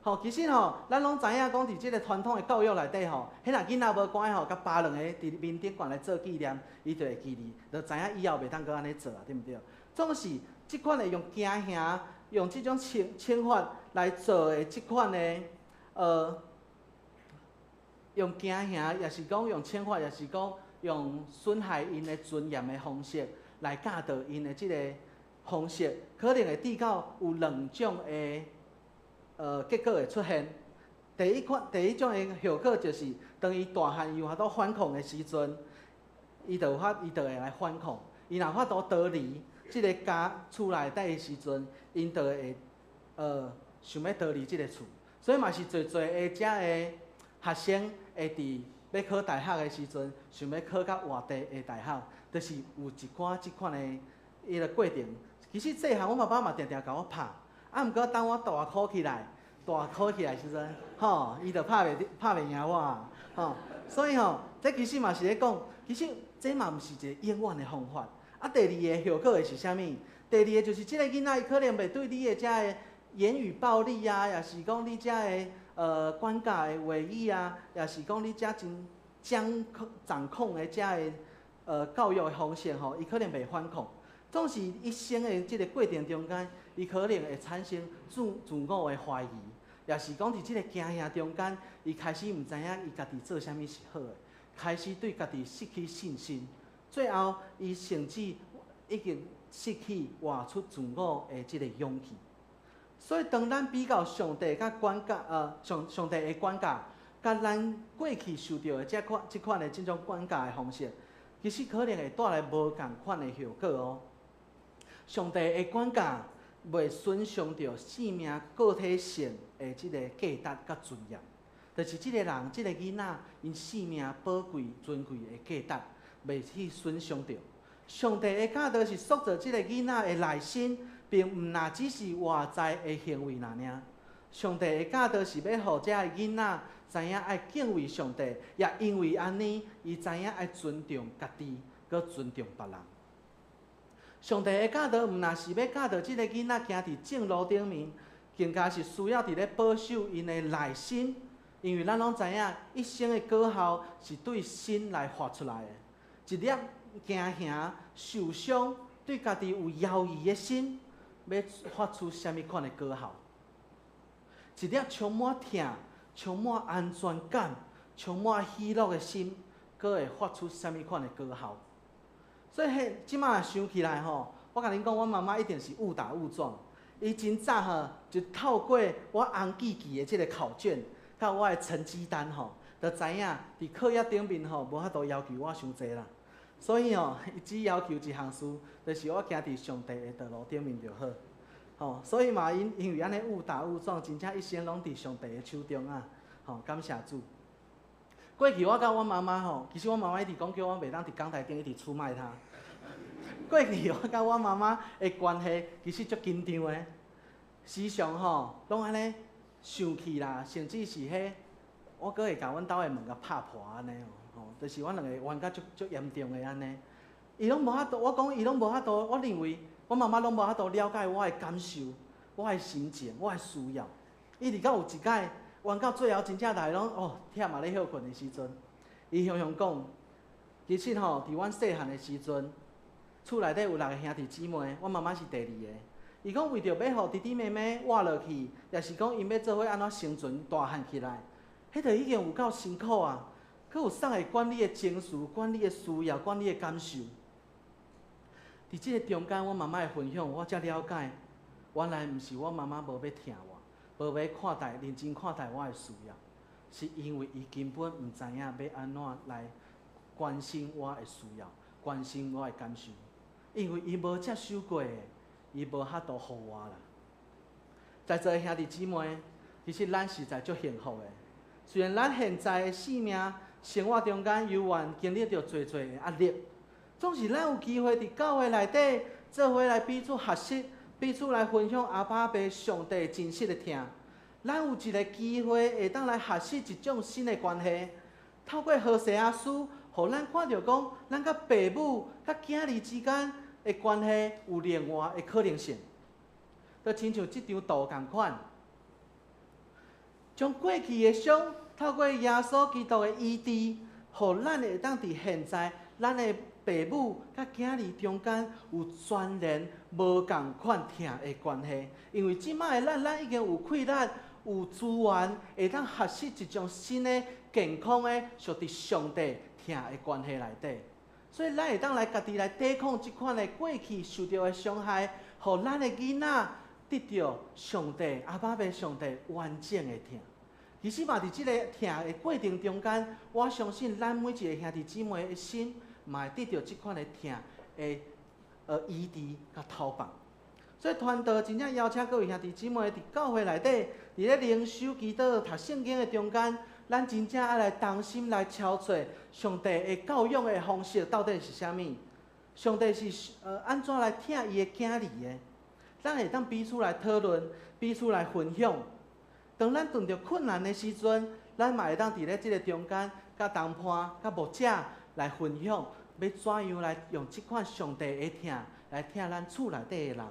吼，其實吼，咱攏知影講，佇這個傳統的教育內底吼，彼若囡仔無乖吼，共巴兩个佇面頂懸來做紀念，伊就會記得，就知影以後袂當閣按呢做啊，對毋對？總是這款的用驚嚇、用這種懲罰來做的這款的，用驚嚇，抑是講用懲罰，抑是講用損害𪜶的尊嚴的方式來教導𪜶的這個方式，可能會致到有兩種的結果會出現。第一種的後果就是，當伊大漢伊有法度反抗的時陣，伊就會來反抗。伊若法度逃離這个家厝內底的時陣，𪜶就會想欲逃離這个厝。所以嘛是濟濟的遮的學生會佇欲考大學的時陣，想欲考較外地的大學，就是有一寡這款的彼个過程。其實細漢，阮爸爸嘛定定共我拍，啊，毋過當我大箍起來時陣，吼，伊就拍袂贏我，吼。所以吼，這其實嘛是咧講，其實這嘛毋是一個永遠的方法。啊，第二个後果會是啥物？第二个就是這个囡仔，伊可能袂對你的遮个言語暴力啊，抑是講你遮个管教的話語啊，抑是講你遮真掌控的遮个教育的方式吼，伊可能袂反抗。總是一生的這个過程中間，伊可能會產生自我的懷疑，抑是講佇這个驚嚇中間，伊開始毋知影伊家己做啥物是好的，開始對家己失去信心，最後伊甚至已經失去活出自我的這个勇氣。所以，當咱比較上帝佮管教，上帝的管教，佮咱過去受著的這款的這種管教的方式，其實可能會帶來無仝款的後果哦。上帝的管教袂損傷著生命個體性的這个價值佮尊嚴，就是這个人、這个囡仔，𪜶生命寶貴、尊貴的價值，袂去損傷著。上帝的教導是塑造這个囡仔的內心，並毋若只是外在的行為爾爾。上帝的教導是欲予這个囡仔知影愛敬畏上帝，也因為按呢，伊知影愛尊重家己，閣尊重別人。上帝的教導毋若是欲教導這个囡仔行佇正路頂面，更加是需要佇咧保守𪜶的內心，因為咱攏知影，一生的果效是對心來發出來的。一粒驚嚇、受傷、對家己有猶疑的心，欲發出啥物款的果效？一粒充滿疼、充滿安全感、充滿喜樂的心，閣會發出啥物款的果效？所以，彼這馬想起來吼，我共恁講，阮媽媽一定是誤打誤撞。伊真早吼，就透過我翁記記的這个考卷，佮我的成績單吼，就知影佇課業頂面吼，無法度要求我傷濟啦。所以吼，伊只要求一項事，就是我行佇上帝的道路頂面就好。吼，所以嘛，因為按呢誤打誤撞，真正一生攏佇上帝的手中啊！吼，感謝主。過去我佮阮媽媽吼，其實阮媽媽一直講叫我袂當佇講台頂一直出賣她。過去我佮阮媽媽的關係其實足緊張的，時常吼攏按呢生氣啦，甚至是彼我閣會共阮兜的門共拍破按呢哦，就是阮兩个冤甲足足嚴重的按呢。伊攏無法度，我講伊攏無法度，我認為阮媽媽攏無法度了解我的感受、我的心情、我的需要。一直到有一擺冤到最後，真正逐个攏哦忝啊咧歇睏的時陣，伊雄雄講，其實吼，佇阮細漢的時陣，厝內底有六个兄弟姊妹，阮媽媽是第二个。伊講為著欲予弟弟妹妹活落去，抑是講𪜶欲做伙按怎生存大漢起來，彼就已經有夠辛苦啊！閣有啥會管你的情緒、管你的需要、管你的感受？佇這个中間，阮媽媽的分享，我才了解，原來毋是阮媽媽無欲疼我，無欲看待、認真看待我的需要，是因為伊根本毋知影欲按怎來關心我的需要、關心我的感受，因為伊無接受過的，伊無法度予我啦。在座的兄弟姊妹，其實咱實在足幸福的。雖然咱現在的生命生活中間猶原經歷著濟濟的壓力，總是咱有機會佇教會內底做伙來彼此學習，彼此來分享阿爸父上帝真實的疼。咱有一個機會會當來學習一種新的關係，透過何西阿書，予咱看著講，咱佮爸母、佮囝兒之間的關係有另外的可能性。就親像這張圖仝款，將過去的傷透過耶穌基督的醫治，予咱會當佇現在，咱的爸母佮囝兒中間有全然無仝款疼的關係。因為這擺的咱，咱已經有氣力、有資源，會當學習一種新的、健康的、屬佇上帝疼的關係內底。所以，咱會當來家己來抵抗這款的過去受著的傷害，予咱的囡仔得著上帝阿爸父上帝完整的疼。其實嘛，佇這個疼的過程中間，我相信咱每一个兄弟姊妹的心，嘛會得著這款的疼的醫治佮投放。所以傳道真正邀請各位兄弟姊妹佇教會內底，佇咧靈修、祈禱、讀聖經的中間，咱真正愛來同心來敲揣上帝的教養的方式到底是啥物？上帝是按怎來疼伊的囝兒的？咱會當彼此來討論，彼此來分享。當咱遇著困難的時陣，咱嘛會當佇咧這个中間，佮同伴、佮牧者來分享，欲怎樣來用這款上帝的疼來疼咱厝內底的人。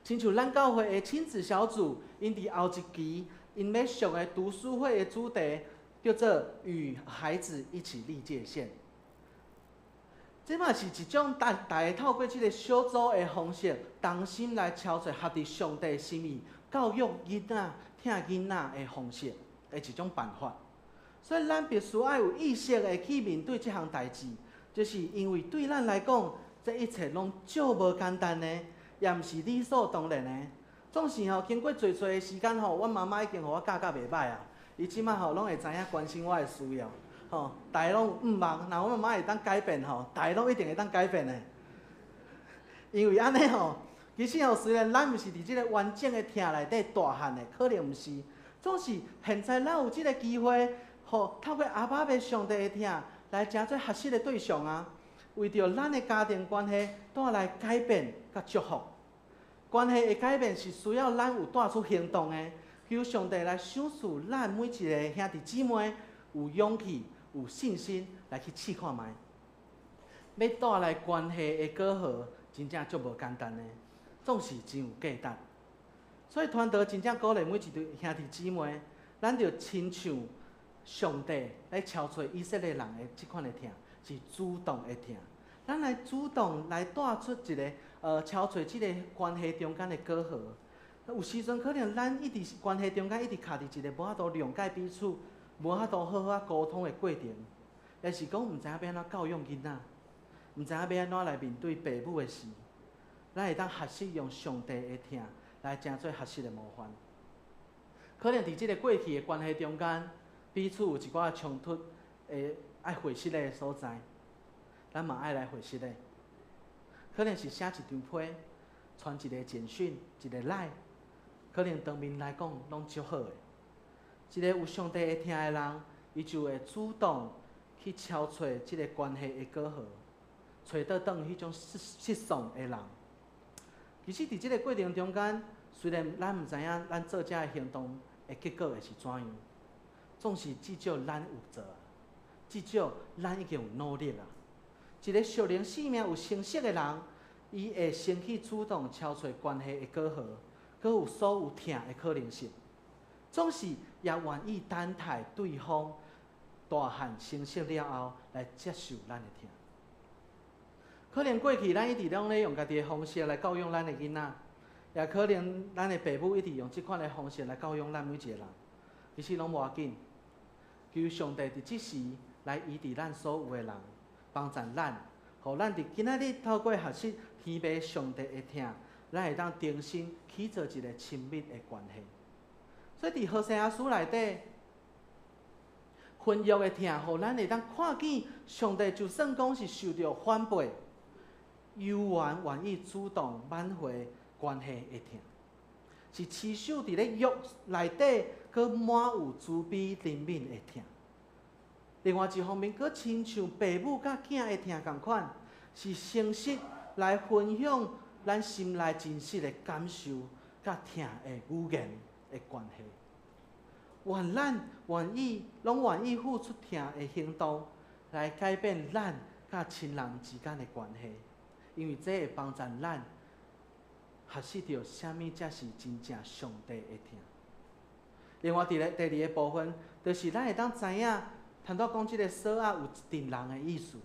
親像咱教會的親子小組，𪜶佇後一期，𪜶欲上的讀書會的主題叫做“與孩子一起立界線”。這嘛是一種逐逐家透過這个小組的方式，同心來敲揣合佇上帝心意，教育囡仔、疼囡仔的方式的一種辦法。所以，咱必須愛有意識的去面對這項代誌，就是因為對咱來講，這一切攏足無簡單的，也毋是理所當然的。總是吼，經過濟濟的時間吼，阮媽媽已經予我教甲袂䆀啊。伊這擺吼攏會知影關心我的需要，吼，逐家攏有向望，若阮媽媽會當改變吼，逐家攏一定會當改變的。因為按呢吼，其實吼，雖然咱毋是佇這个完整的疼內底大漢的，可能毋是，總是現在咱有這个機會，予透過阿爸父上帝的疼來成做學習的對象啊，為著咱的家庭關係帶來改變佮祝福。關係的改變是需要咱有帶出行動的，求上帝來賞賜咱每一个兄弟姊妹有勇氣、有信心來去試看覓。欲帶來關係的隔閡，真正足無簡單的，總是真有價值。所以傳道真正鼓勵每一對兄弟姊妹，咱著親像上帝來敲揣以色列人的這款的疼，是主動的疼。咱來主動來帶出一个敲揣這个關係中間的隔閡。有時陣可能咱一直關係中間一直卡佇一个無法度諒解彼此、無法度好好仔溝通的過程，抑是講毋知影欲按怎教養囡仔，毋知影欲按怎來面對爸母的事，咱會當學習用上帝的疼來成做學習的模範。可能佇這个過去的關係中間，彼此有一寡衝突，會愛回釋的所在，咱嘛愛來回釋的。可能是寫一張批，傳一个簡訊，一个 LINE，可能當面來講攏足好的。一個有上帝的疼的人，伊就會主動去敲揣這个關係的隔閡，揣倒轉彼種失失喪的人。其實，佇這个過程中間，雖然咱毋知影咱做這个行動的結果會是怎樣，總是至少咱有做，至少咱已經有努力啊。一个屬靈生命有成熟的人，伊會先去主動敲揣關係的隔閡，閣有所有疼的可能性，總是也願意等待對方大漢成熟了後來接受咱的疼。可能過去咱一直攏咧用家己的方式來教養咱的囡仔，也可能咱的爸母一直用這款的方式來教養咱每一個人，其實攏無要緊。求上帝佇這時來醫治咱所有的人，幫助咱，予咱佇今仔日透過學習天父上帝的疼，咱會當重新去做一個親密的關係。所以佇何西阿書內底，婚約的疼，予咱會當看見上帝就算講是受著反背，猶原願意主動挽回關係的疼，是持守佇咧約內底，閣滿有慈悲憐憫的疼。另外一方面，閣親像爸母佮囝的疼仝款，是誠實來分享咱心內真實的感受佮疼的語言的關係。願咱願意，攏願意付出疼的行動，來改變咱佮親人之間的關係，因為這會幫助咱學習著啥物才是真正上帝的疼。另外，佇咧第二个部分，就是咱會當知影，頭拄講這个索仔有一陣人的意思，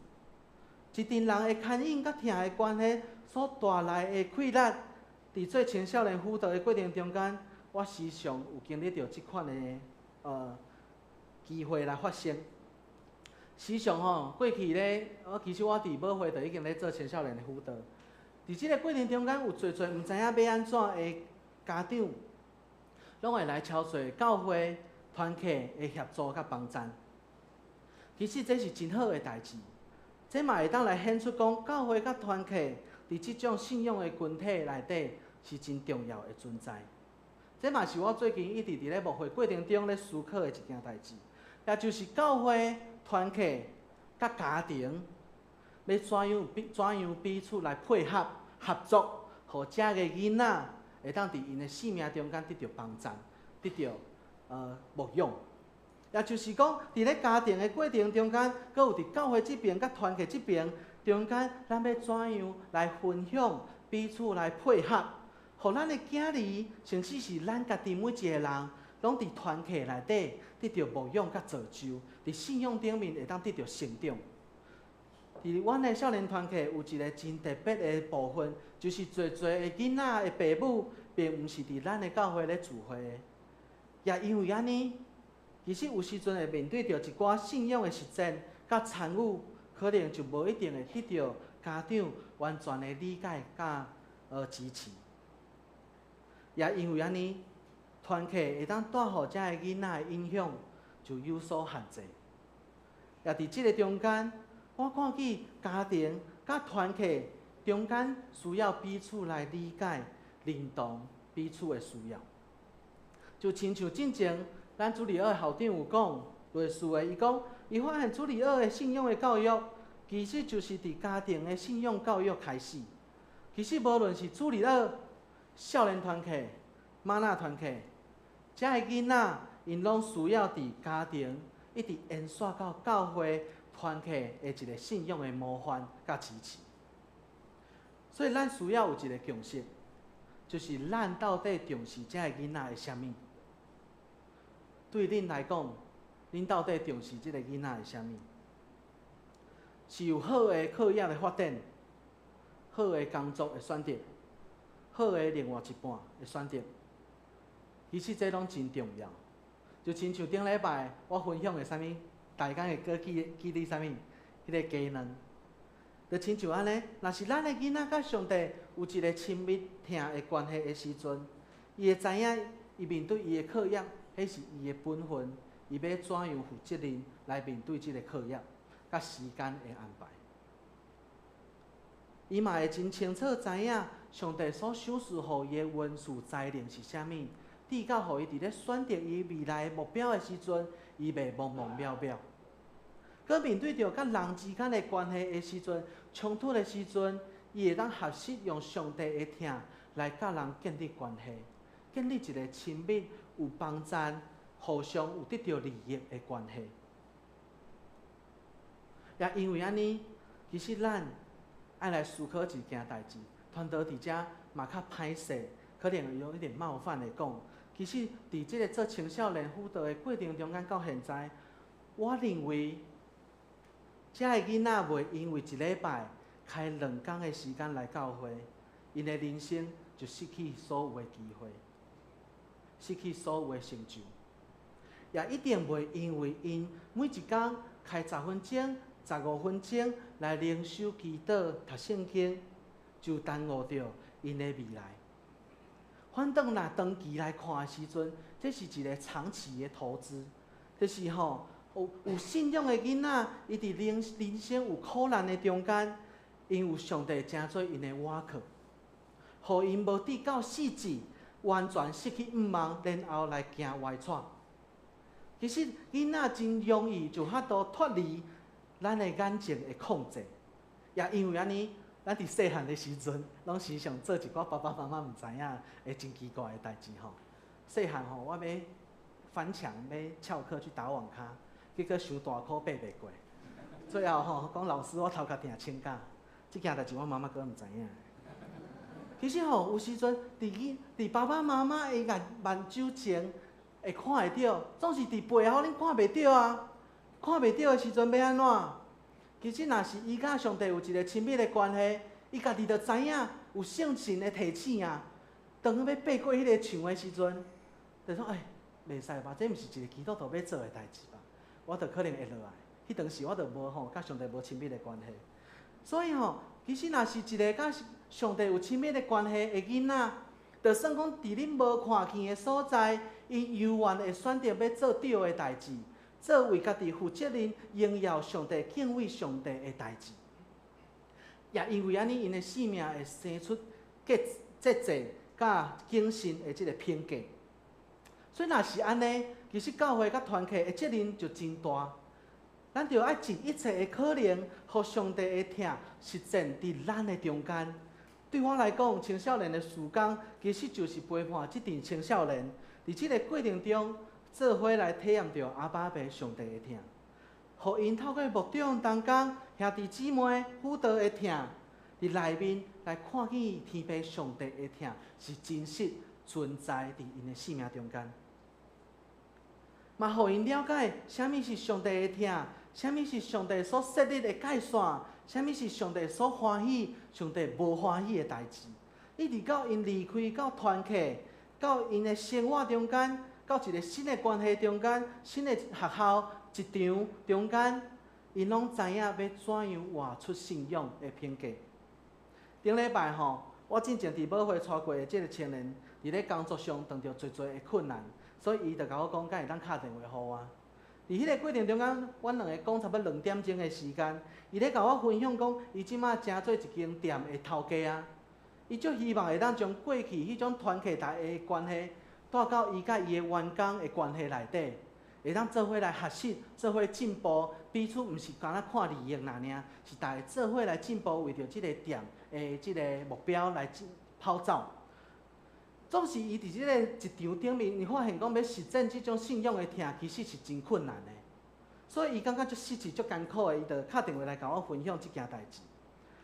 一陣人的牽引佮疼的關係所帶來的氣力，佇做青少年輔導的過程中間，我時常有經歷著這款的機會來發生。時常吼，過去咧，我其實我佇母會就已經咧做青少年的輔導。佇這个過程中間，有濟濟毋知影欲按怎的家長，攏會來敲找教會團契的協助佮幫贊。其實這是真好的代誌，這嘛會當來顯出講教會佮團契佇這種信仰的群體內底是真重要的存在。這嘛是我最近一直佇咧牧會過程中咧思考的一件代誌，也就是教會團契佮家庭欲怎樣彼此來配合合作，予遮个囡仔會當佇𪜶的生命中間得著幫贊，得著牧養。也就是講，佇咧家庭的過程中間，閣有佇教會這邊佮團契這邊中間，咱欲怎樣來分享，彼此來配合，予咱的囝兒，甚至是咱家己每一个人，攏佇團契內底得著牧養佮造就，佇信仰頂面會當得著成長。佇阮的少年團契有一个真特別的部分，就是濟濟的囡仔的爸母，並毋是佇咱的教會咧聚會的，也因為按呢，其實有時陣會面對著一寡信仰的實踐佮參與，可能就無一定會得著家長完全的理解佮支持。也因為按呢，團契會當帶予遮个囡仔的影響就有所限制。也佇這个中間，我看見家庭佮團契中間需要彼此來理解、認同彼此的需要。就親像進前咱主日學的校長有講類似的，伊講伊發現主日學的信仰的教育，其實就是佇家庭的信仰教育開始。其實無論是主日學、少年團契、嗎哪團契，遮个囡仔，𪜶攏需要佇家庭一直延續到教會團契的一个信仰的模範佮支持。所以咱需要有一个共識，就是咱到底重視遮个囡仔的啥物？對恁來講，恁到底重視這个囡仔的啥物？是有好的課業的發展，好的工作的選擇，好的另外一半的選擇。其實這攏真重要。就親像頂禮拜我分享的啥物，大家會閣記記得啥物？彼个雞卵。就親像按呢，若是咱的囡仔佮上帝有一个親密疼的關係的時陣，伊會知影伊面對伊的課業，彼是伊的本分，伊欲怎樣負責任來面對這个課業，佮時間的安排。伊嘛會真清楚知影上帝所賞賜予伊的恩賜才能是啥物，直到予伊佇咧選擇伊未來的目標的時陣，伊袂茫茫渺渺。閣面對著佮人之間的關係的時陣，衝突的時陣，伊會當學習用上帝的疼來佮人建立關係，建立一个親密、有幫贊、互相有得著利益的關係。也因為按呢，其實咱愛來思考一件代誌，傳道佇遮嘛較歹勢，可能有一點冒犯的講，其實佇這个做青少年輔導的過程中間到現在，我認為，遮个囡仔袂因為一禮拜開兩工的時間來教會，𪜶的人生就失去所有的機會，失去所有的成就，也一定袂因為𪜶每一工開10分鐘、15分鐘來靈修、祈禱、讀聖經，就耽誤著𪜶的未來。反轉若長期來看的時陣，這是一个長期的投資，就是吼有信仰的囡仔，伊佇人生有苦難的中間， 𪜶有上帝成做𪜶的倚靠，予𪜶無至到死志完全失去向望，然後來行歪躉。其實囡仔真容易就法度脫離咱的眼前的控制，也因為按呢，咱佇細漢的時陣，攏時常做一寡爸爸媽媽毋知影的真奇怪的代誌吼。細漢吼，我欲翻牆，欲翹課去打網咖，結果傷大箍爬袂過，最後吼講老師，我頭殼疼請假，這件代誌我媽媽閣毋知影。其實吼，有時陣佇爸爸媽媽的眼目睭前會看會著，總是佇背後恁看袂著啊。看袂著的時陣欲按怎？其實若是伊佮上帝有一個親密的關係，伊家己就知影有聖神的提醒啊。當欲爬過彼个牆的時陣，就講欸，袂使吧？這毋是一個基督徒欲做的代誌吧？我就可能會落來。彼當時我就無吼，佮上帝無親密的關係。所以吼，其實若是一個佮上帝有親密的關係的囡仔，就算講佇恁無看見的所在，𪜶猶原會選擇欲做對的代誌，做為家己負責任、榮耀上帝、敬畏上帝的代誌。也因為按呢，𪜶的生命會生出節制佮謹慎的這个品格。所以若是按呢，其實教會佮團契的責任就真大。咱著愛盡一切的可能，予上帝的疼實踐佇咱的中間。對我來講，青少年的事工其實就是陪伴這陣青少年，佇這个過程中，做伙來體驗著阿爸父上帝的疼，予𪜶透過牧長同工、兄弟姊妹輔導的疼，佇內面來看見天父上帝的疼是真實存在佇𪜶的生命中間，嘛予𪜶了解啥物是上帝的疼，啥物是上帝所設立的界線，啥物是上帝所歡喜、上帝無歡喜的代誌。一直到𪜶離開到團契，到𪜶的生活中間，到一個新的關係中間、新的學校職場中間，𪜶攏知影欲怎樣活出信仰的品格。頂禮拜吼，我進前佇母會帶過的這个青年，佇咧工作上遇著濟濟的困難，所以伊就共我講，敢會當敲電話予我。佇彼个過程中間，阮兩个講差不多兩點鐘的時間，伊咧共我分享講，伊這馬成做一間店的頭家啊，伊足希望會當將過去彼種團契大家的關係，帶到伊佮伊的員工的關係內底，會當做伙來學習，做伙進步，彼此毋是干焦看利益爾爾，是大家做伙來進步，為著這个店的這个目標來跑走。總是伊佇這個職場頂面，伊發現講欲實踐這種信仰的疼，其實是真困難的。所以伊感覺足實際、足艱苦的，伊就敲電話來共我分享這件代誌。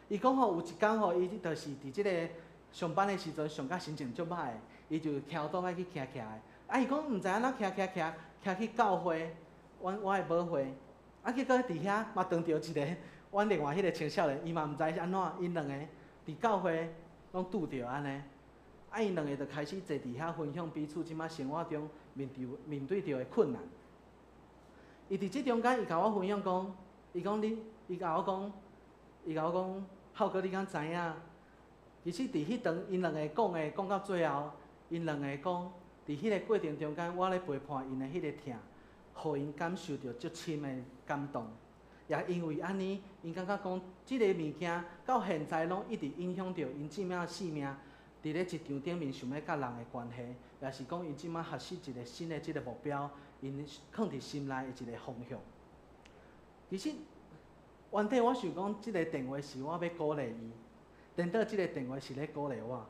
伊講吼，有一工吼，伊就是佇這个上班的時陣上甲心情足歹的，伊就翘檔愛去徛徛的。啊，伊講毋知按怎徛徛徛，徛去教會，阮我的母會。啊，結果佇遐嘛遇著一個阮另外彼个青少年，伊嘛毋知是按怎，𪜶兩個佇教會攏拄著按呢。啊！𪜶兩个就開始坐佇遐分享彼此這馬生活中面對面對著的困難。伊佇這中間，伊共我分享講，伊講你，伊共我講，伊共我講，浩哥，你敢知影？其實佇彼當，𪜶兩個講的講到最後，𪜶兩個講，佇彼個過程中間，我咧陪伴𪜶的彼个疼，予𪜶感受著足深的感動。也因為按呢，𪜶感覺講，這个物件到現在攏一直影響著𪜶這馬生命。佇咧職場頂面想欲佮人的關係，也是講𪜶這馬學習一個新的這个目標，𪜶囥佇心內的一个方向。其實，原底我想講，這个電話是我欲鼓勵伊，顛倒這个電話是咧鼓勵我。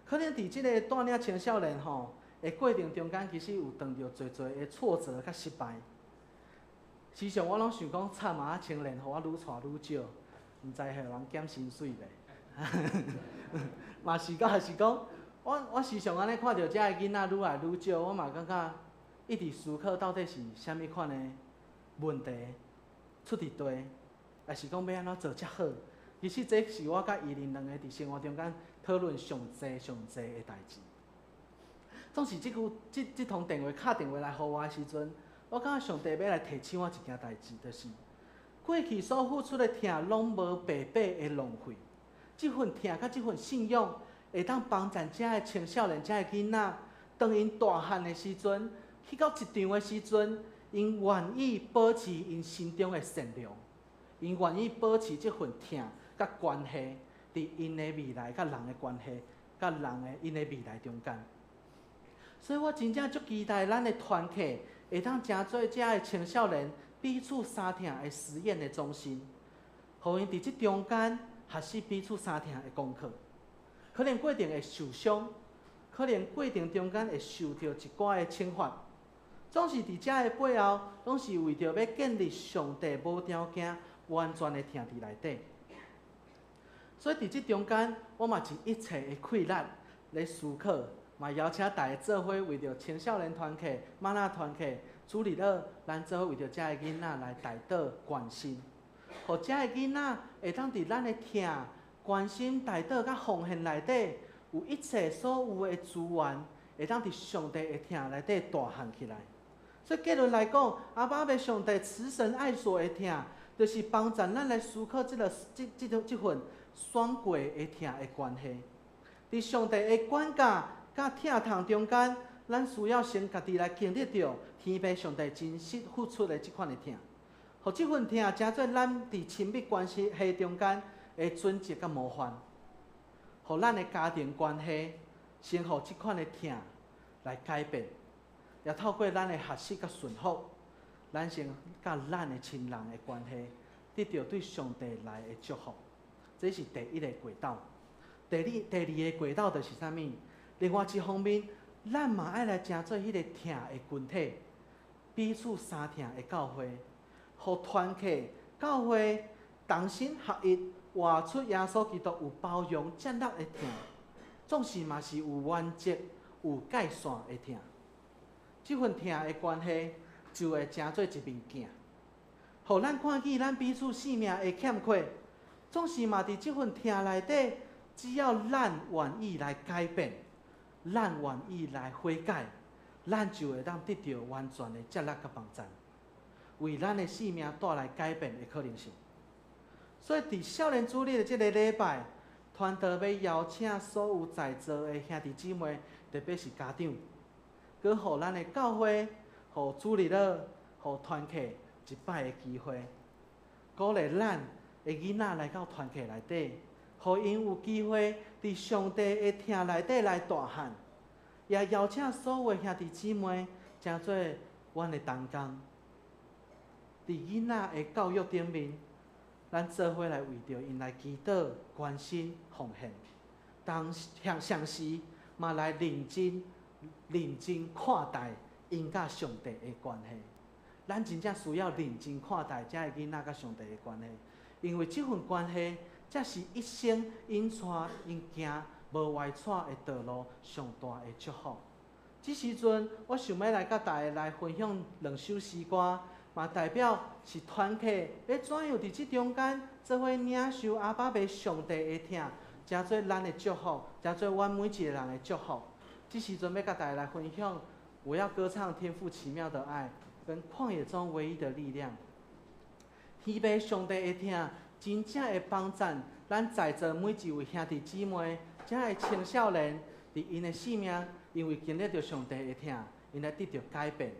可能佇這个帶領青少年吼的過程中間，其實有遇著濟濟的挫折佮失敗。時常我攏想講，慘啊！青年予我愈帶愈少，毋知予人減薪水袂？嘛是講，還是講，我我時常按呢看著遮的囡仔愈來愈少，我嘛感覺一直思考到底是啥物款的問題出佇佗，抑是講欲按怎做才好？其實這是我佮伊恁兩個佇生活中間討論上濟上濟的代誌。總是這句這這通電話敲電話來予我的時陣，我感覺上帝欲來提醒我一件代誌，就是過去所付出的疼攏無白白的浪費。這份疼佮這份信仰，會當幫助遮的青少年、遮的囡仔，當𪜶大漢的時陣，去到職場的時陣，𪜶願意保持𪜶心中的善良，𪜶願意保持這份疼佮关系，佇𪜶的未來佮人的關係，佮人的𪜶的未來中間。所以我真正足期待咱的團契會當成做遮的青少年彼此相疼的實驗的中心，予𪜶佇這中間學習彼此相疼的功課。可能過程會受傷，可能過程中間會受著一寡的懲罰，總是佇遮的背後，攏是為著欲建立上帝無條件完全的疼佇內底。所以佇這中間，我嘛盡一切的氣力咧思考，嘛邀請大家做伙為著青少年團契、嗎哪團契、主日學，咱做伙為著遮的囡仔來代禱關心，予遮的囡仔會當佇咱的疼、關心、代禱佮奉獻內底，有一切所有的資源，會當佇上帝的疼內底大漢起來。所以結論來講，阿爸父上帝慈神愛所的疼，就是幫助咱來思考這个、這、這、這這份雙軌的疼的關係。佇上帝的管教佮疼痛中間，咱需要先家己來經歷著天父上帝真實付出的這款的疼，予這份疼成做咱佇親密關係中間的準則佮模範，予咱的家庭關係先予這款的疼來改變，也透過咱的學習佮順服，咱先佮咱的親人的關係得著對上帝來的祝福。這是第一个軌道。第二个軌道就是啥物？另外一方面，咱嘛愛來成做彼个疼的群體，彼此相疼的教會，予團契教會同心合一，活出耶穌基督有包容、接納的疼，總是嘛是有原則、有界線的疼。這份疼的關係就會成做一面鏡，予咱看見咱彼此生命的欠缺，總是嘛佇這份疼內底，只要咱願意來改變，咱願意來悔改，咱就會當得著完全的接納佮幫贊，為咱的生命帶來改變的可能性。所以，佇少年主日的這个禮拜，傳道欲邀請所有在座的兄弟姊妹，特別是家長，閣予咱的教會、予主日學、予團契一擺的機會，鼓勵咱的囡仔來到團契內底，予𪜶有機會佇上帝的疼內底來大漢，也邀請所有的兄弟姊妹，成做阮的同工，佇囡仔的教育頂面，咱做伙來為著𪜶來祈禱、關心、奉獻，同同時嘛來認真、認真看待𪜶佮上帝的關係。咱真正需要認真看待遮的囡仔佮上帝的關係，因為這份關係才是一生𪜶帶𪜶行無歪跩的道路上大的祝福。這時陣，我想欲來佮大家來分享兩首詩歌，嘛代表是團契欲怎樣佇這中間做伙領受阿爸父上帝的疼，成做咱的祝福，成做阮每一个人的祝福。這時陣欲佮大家來分享，我要歌唱天父奇妙的愛，跟曠野中唯一的力量。天父上帝的疼，真正會幫助咱在座每一位兄弟姊妹，遮的青少年，佇𪜶的生命，因為經歷著上帝的疼，𪜶來得著改變。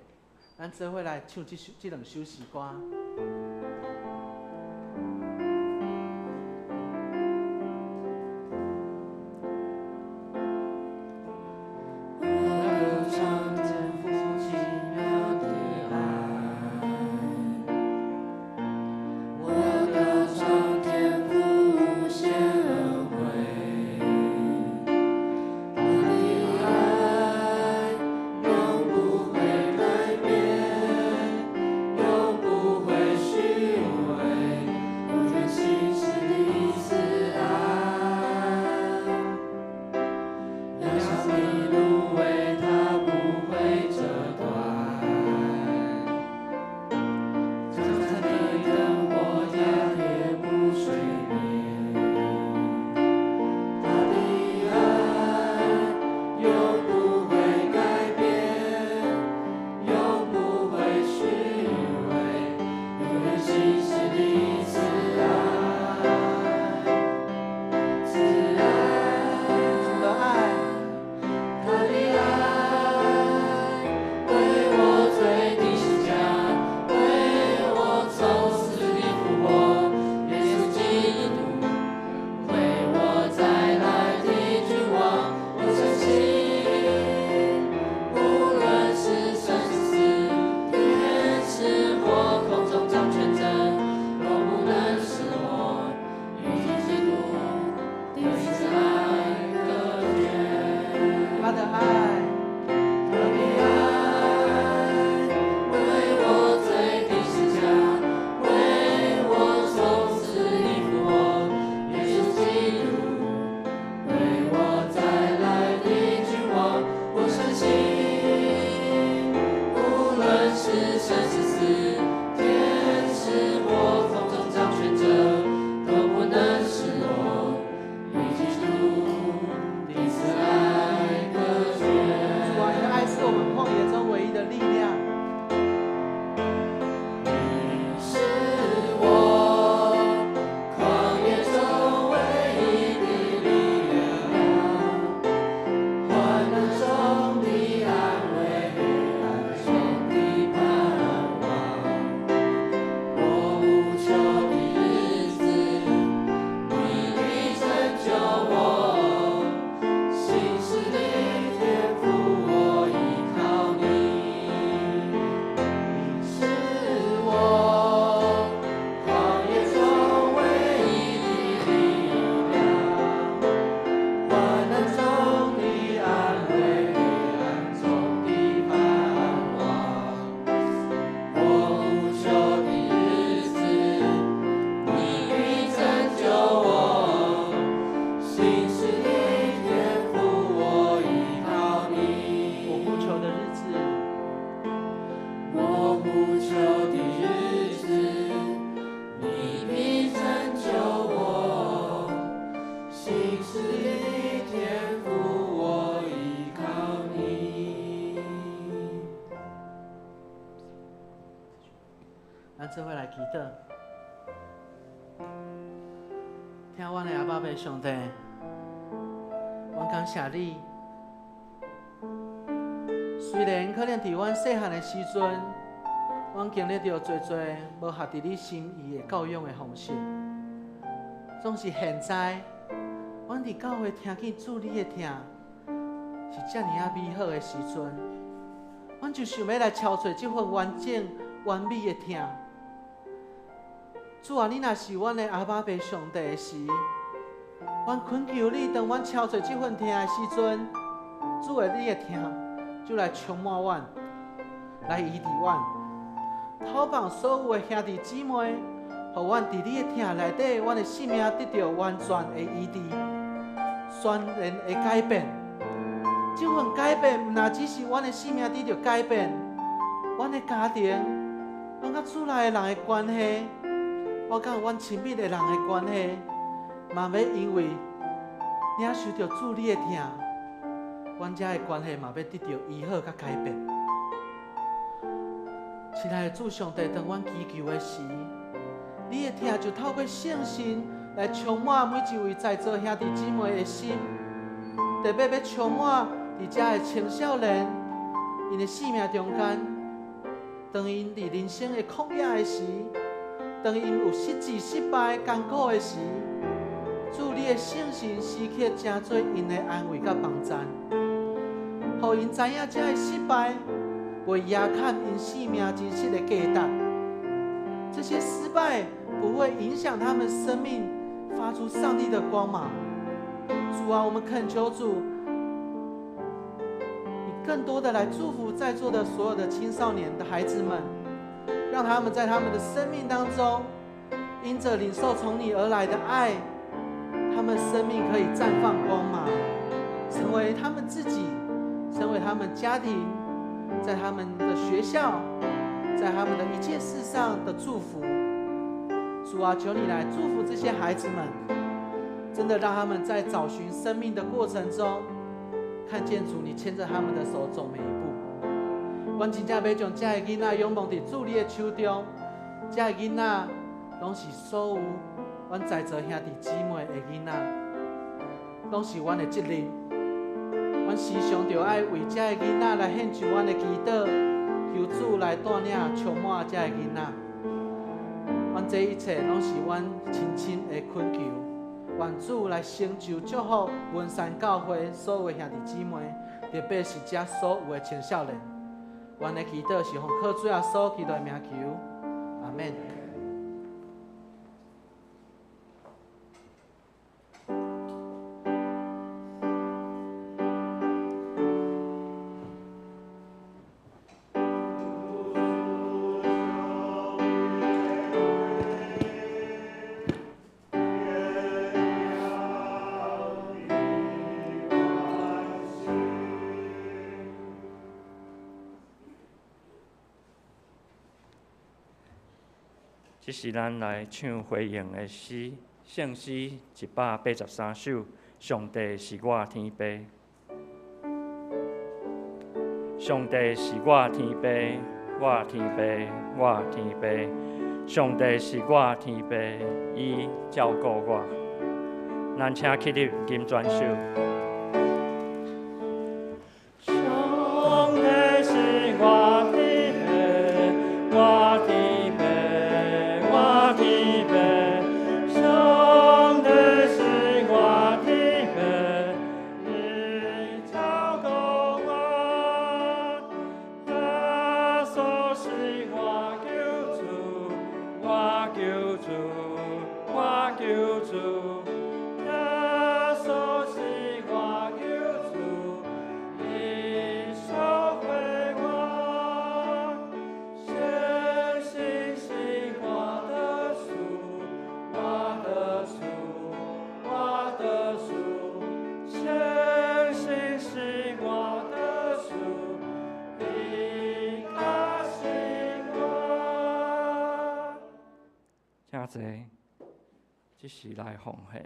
咱做伙來唱這兩首詩歌。我歌唱天父奇妙的愛，我歌唱天父無限恩惠，他的愛永不會改變，永不會虛。呼求的日子，你必拯救我。信实的天父，我依靠你。咱做伙来祈祷，听阮的阿爸父上帝，阮感谢你。虽然可能伫阮细汉的时阵，阮经历著济济无合伫你心意的教养的方式，总是现在，阮伫教会听见主你的疼，是遮尔仔美好的时阵，阮就想欲来超揣这份完整完美的疼。主啊，你若是阮的阿爸父上帝的时，阮恳求你，当阮超揣这份疼的时阵，主的你的疼就来充满阮，来医治阮，透放所有的兄弟姊妹，予阮伫你的疼内底，阮的生命得著完全的医治，全然的改变。这份改变，毋但只是阮的生命得著改变，阮的家庭，阮佮厝内的人的关系，我佮阮亲密的人的关系，嘛欲因为领受著主你的疼，阮遮的关系嘛欲得著医好佮改变。亲爱的主上帝，当阮祈求的时，你的疼就透过圣神来充满每一位在座兄弟姊妹的心，特别欲充满伫遮的青少年，𪜶的生命中间，当𪜶伫人生的旷野的时，当𪜶有失志、失败、艰苦的时，主你的圣神时刻成做𪜶的安慰佮帮赞，予𪜶知影这个失败袂压砍𪜶生命真实的价值。这些失败不会影响他们生命发出上帝的光芒。主啊，我们恳求主，你更多的来祝福在座的所有的青少年的孩子们，让他们在他们的生命当中，因着领受从你而来的爱，他们生命可以绽放光芒，成为他们自己，成为他们家庭，在他们的学校，在他们的一切事上的祝福。主啊，求你来祝福这些孩子们，真的让他们在找寻生命的过程中，看见主你牵着他们的手走每一步。阮真正欲将这个囡仔仰望伫主你的手中，这个囡仔拢是所有阮在座兄弟姊妹的囡仔，拢是阮的责任。阮时常著爱为这个囡仔来献上阮的祈祷，求主来带领充满这个囡仔。阮这一切拢是阮深深的恳求，愿主来成就祝福文山教会所有的兄弟姊妹，特别是遮所有的青少年。阮的祈祷是奉靠主耶稣基督的名求，阿们。这是咱来唱回应的诗，圣诗183首。上帝是我天父，上帝是我天父，我天父，我天父。上帝是我天父，伊照顾我。咱请起立，金砖手。上帝是我天父，我天父，我天父。上帝是我天父，伊照顾我。耶稣是我救主，我救主，我救主。耶稣是我救主，伊赎回我。圣心是我的主，我的主，我的主。圣心是我的主，伊教训我。請坐，這時來奉獻。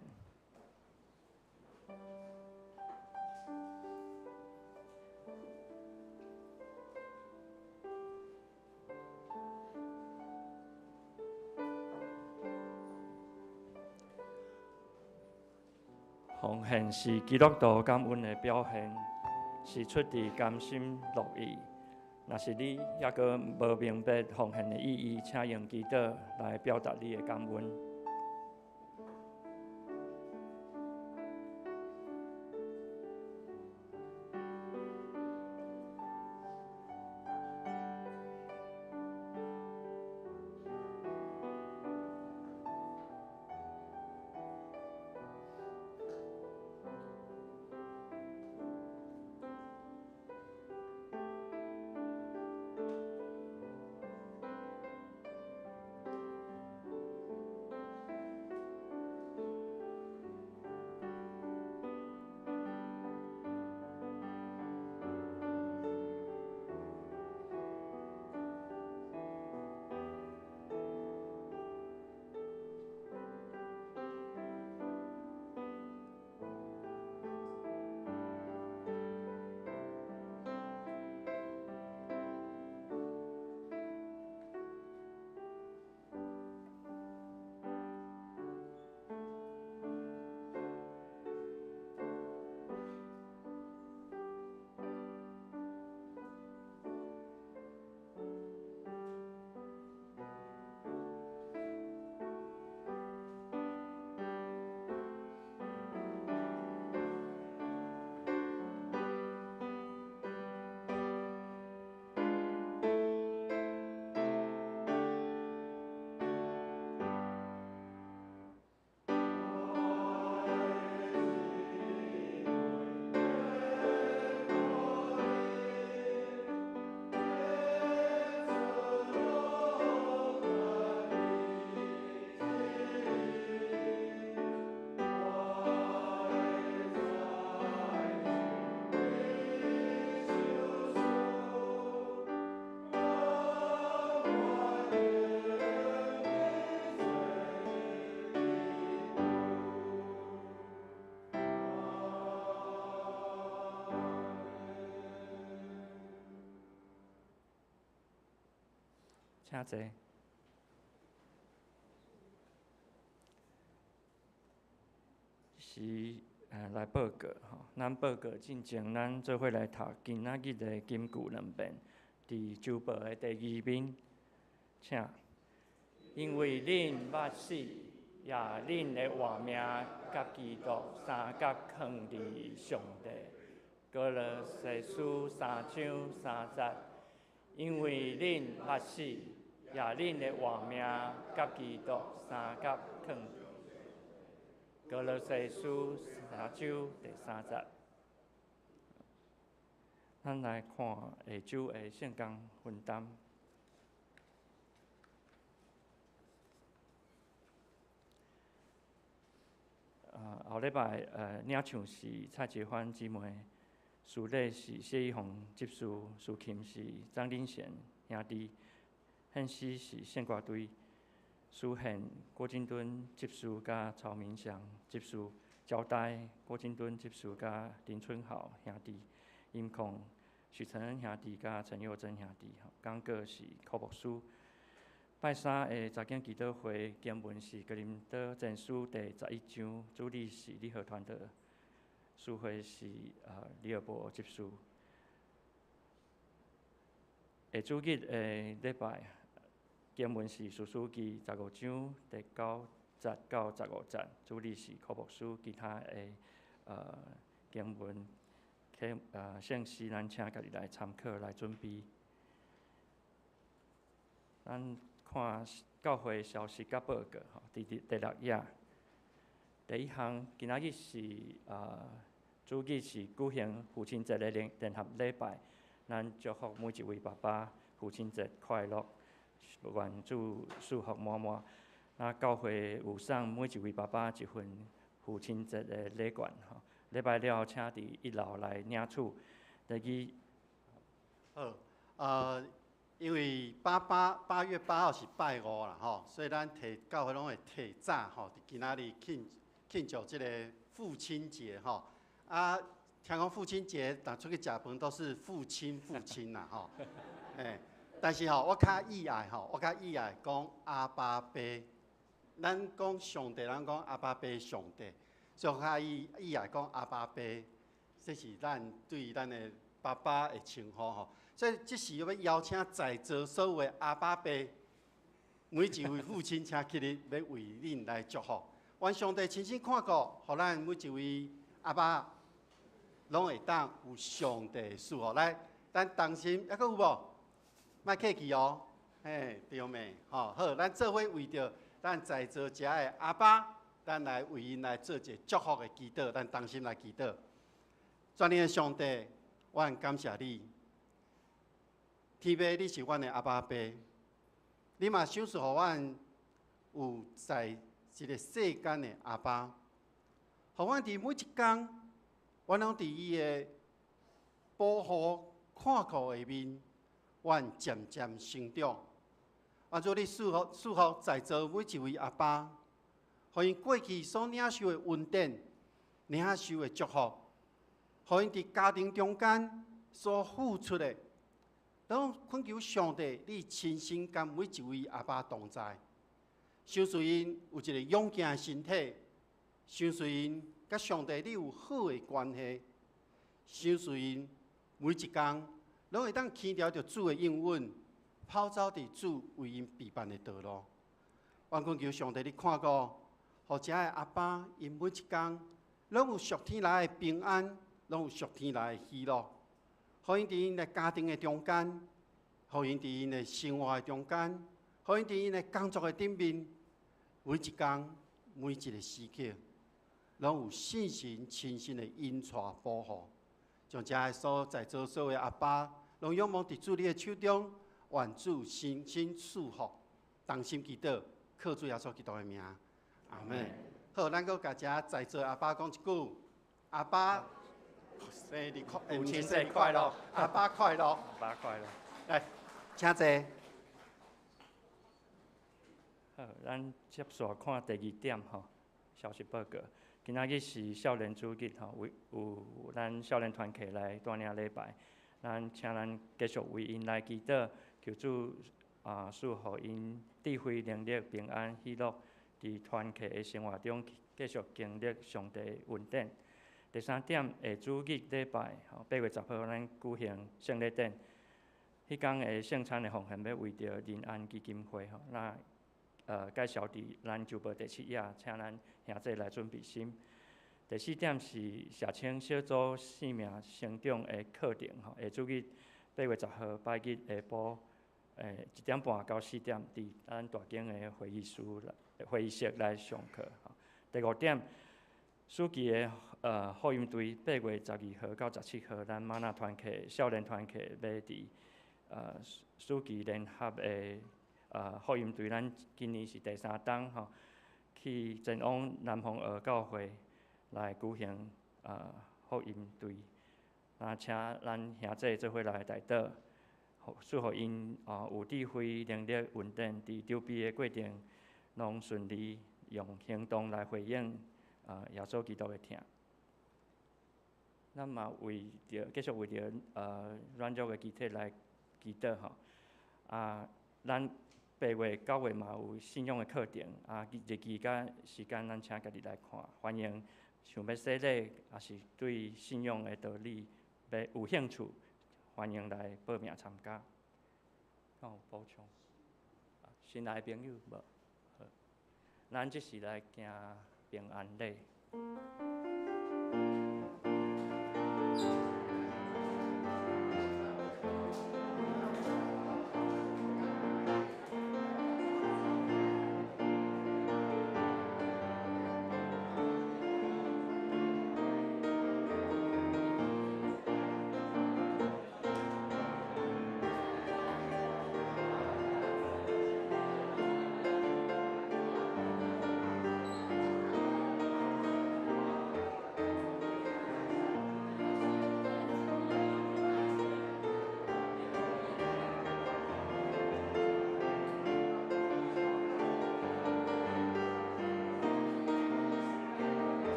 奉獻是基督徒感恩的表現，是出自甘心樂意。若是你猶閣無明白奉獻的意義，請用祈禱來表達你的感恩。請坐。是來報告吼，咱報告進前，咱做伙來讀今仔日的金句兩遍，佇週報的第二面，請。因為恁捌死，也恁的活命佮基督相佮囥佇上帝。歌羅西書3章3節。因為恁捌死，也恁的活命佮基督相佮囥。歌羅西書3章第3節。咱來看下週的聖工分擔。後禮拜領唱是蔡潔芳姊妹，司禮是謝一紅執事，司琴是張林賢兄弟，獻詩是聖歌隊，司獻郭金敦執事佮曹明祥執事，交代郭金敦執事佮林春豪兄弟，音控許承恩兄弟佮陳佑珍兄弟，講過是柯牧師。拜三的查經祈禱會經文是哥林多前書第11章，主禮是李和團的，司會是李爾博執事。下主日的禮拜經文是士師記15章第9節到15節，主禮是柯牧師，其他的經文聖詩咱請家己來參考來準備。咱看教會消息佮報告吼，佇第六頁，第一項，今仔日是主日是舉行父親節的聯合禮拜，咱祝福每一位爸爸父親節快樂，願主賜福滿滿。那教會有送每一位爸爸一份父親節的禮券吼，禮拜了請佇一樓來領取。第二，好，因為8月8號是拜五啦吼，所以咱提教會攏會提早吼，佇今仔日慶祝這個父親節吼。啊，聽講父親節，若出去食飯都是父親父親啦吼。欸，但是吼，我較意愛吼，我較意愛講阿爸爸。咱講上帝，咱講阿爸爸上帝，所以我較意愛講阿爸爸，這是咱對咱的爸爸的稱呼吼。所以這時欲邀請在座所有的阿爸爸，每一位父親請起立，欲為恁來祝福。願上帝親身看顧，予咱每一位阿爸，攏會當有上帝的賜福。來，咱同心，猶閣有無？莫客氣哦，嘿，對未？吼，好，咱做伙為著咱在座遮的阿爸，咱來為𪜶來做一个祝福的祈禱。咱同心來祈禱。全能的上帝，我很感謝你。天父，你是阮的阿爸爸，你嘛賞賜予阮有在這个世間的阿爸，予阮佇每一工，阮攏佇伊的保護看顧下面，阮漸漸成長。願主你賜福在座每一位阿爸，予𪜶過去所領受的恩典、領受的祝福，予𪜶佇家庭中間所付出的。當懇求上帝，你親身佮每一位阿爸同在，賞賜𪜶有一个勇健的身體，賞賜𪜶佮上帝你有好的關係，賞賜𪜶每一工攏會當牽牢著主的應允，跑走佇主為𪜶備辦的道路。阮懇求上帝，你看顧，予遮的阿爸，𪜶每一工攏有屬天來的平安，攏有屬天來的喜樂。予𪜶佇𪜶的家庭的中間，予𪜶佇𪜶的生活的中間，予𪜶佇𪜶的工作的頂面，每一工、每一个時刻，攏有聖神親身的引帶保護，將遮的所在座所有的阿爸，攏仰望佇主你的手中，願主親身賜福，同心祈禱，靠主耶穌基督的名，阿們。好，咱閣共遮在座阿爸講一句，阿爸。生日快，父親節快樂，阿爸快樂，阿爸快樂。來，請坐。好，咱接續看第二點吼，消息報告。今仔日是少年主日吼，為有咱少年團契來帶領禮拜，咱請咱繼續為𪜶來祈禱，求主啊賜予𪜶智慧、能力、平安、喜樂，佇團契的生活中繼續經歷上帝的恩典。第三點，下主日禮拜吼，8月10號，咱舉行聖禮典。彼工的聖餐的奉獻，欲為著仁安基金會吼，那介紹佇咱週報第七頁，請咱兄弟來準備心。第四點是社青小組生命成長的課程吼，下主日8月10號拜日下晡，1點半到4點，佇咱大間的會議室來上課。第五點，暑期的福音隊8月12號到17號，咱瑪納團契少年團契欲佇暑期聯合的福音隊，咱今年是第三冬吼，去前往南方學教會來舉行福音隊，那請咱兄弟做伙來代禱，祝福𪜶有智慧、能力、恩典，佇籌備的過程攏順利，用行動來回應耶穌基督的疼。咱嘛為著繼續為著軟弱的肢體來祈禱吼。啊，咱8月、9月嘛有信仰的課程，啊，日期佮時間咱請家己來看。歡迎想欲洗禮，抑是對信仰的道理欲有興趣，歡迎來報名參加。敢有補充？新來的朋友無？好，咱這時來行平安禮。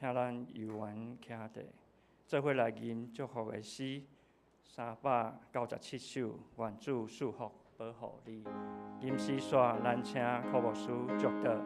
請咱猶原徛佇，做伙來吟祝福的詩397首，願主賜福保護你。吟詩煞，咱請柯牧師祝禱。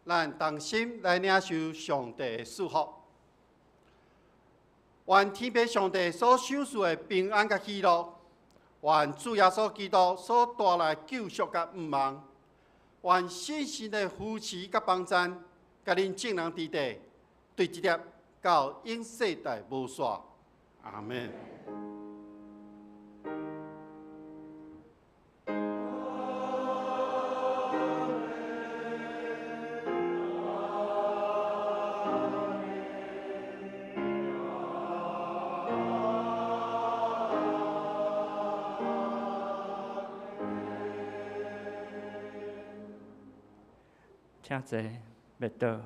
咱同心來領受上帝的祝福，願天父上帝所賞賜的平安佮喜樂，願主耶穌基督所帶來救贖佮盼望，願聖神的扶持佮幫贊，佮恁眾人佇底，對這粒到永世代無煞。阿們。請坐，默禱。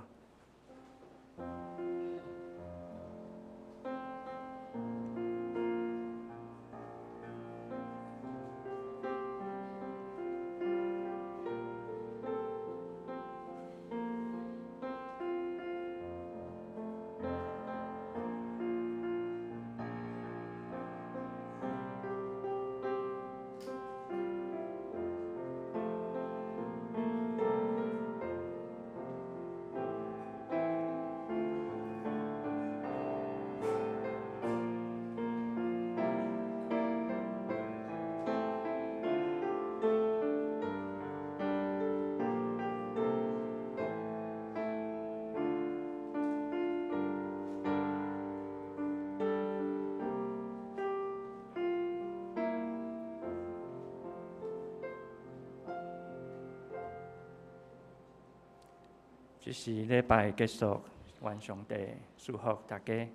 這是禮拜結束，願上帝祝福大家。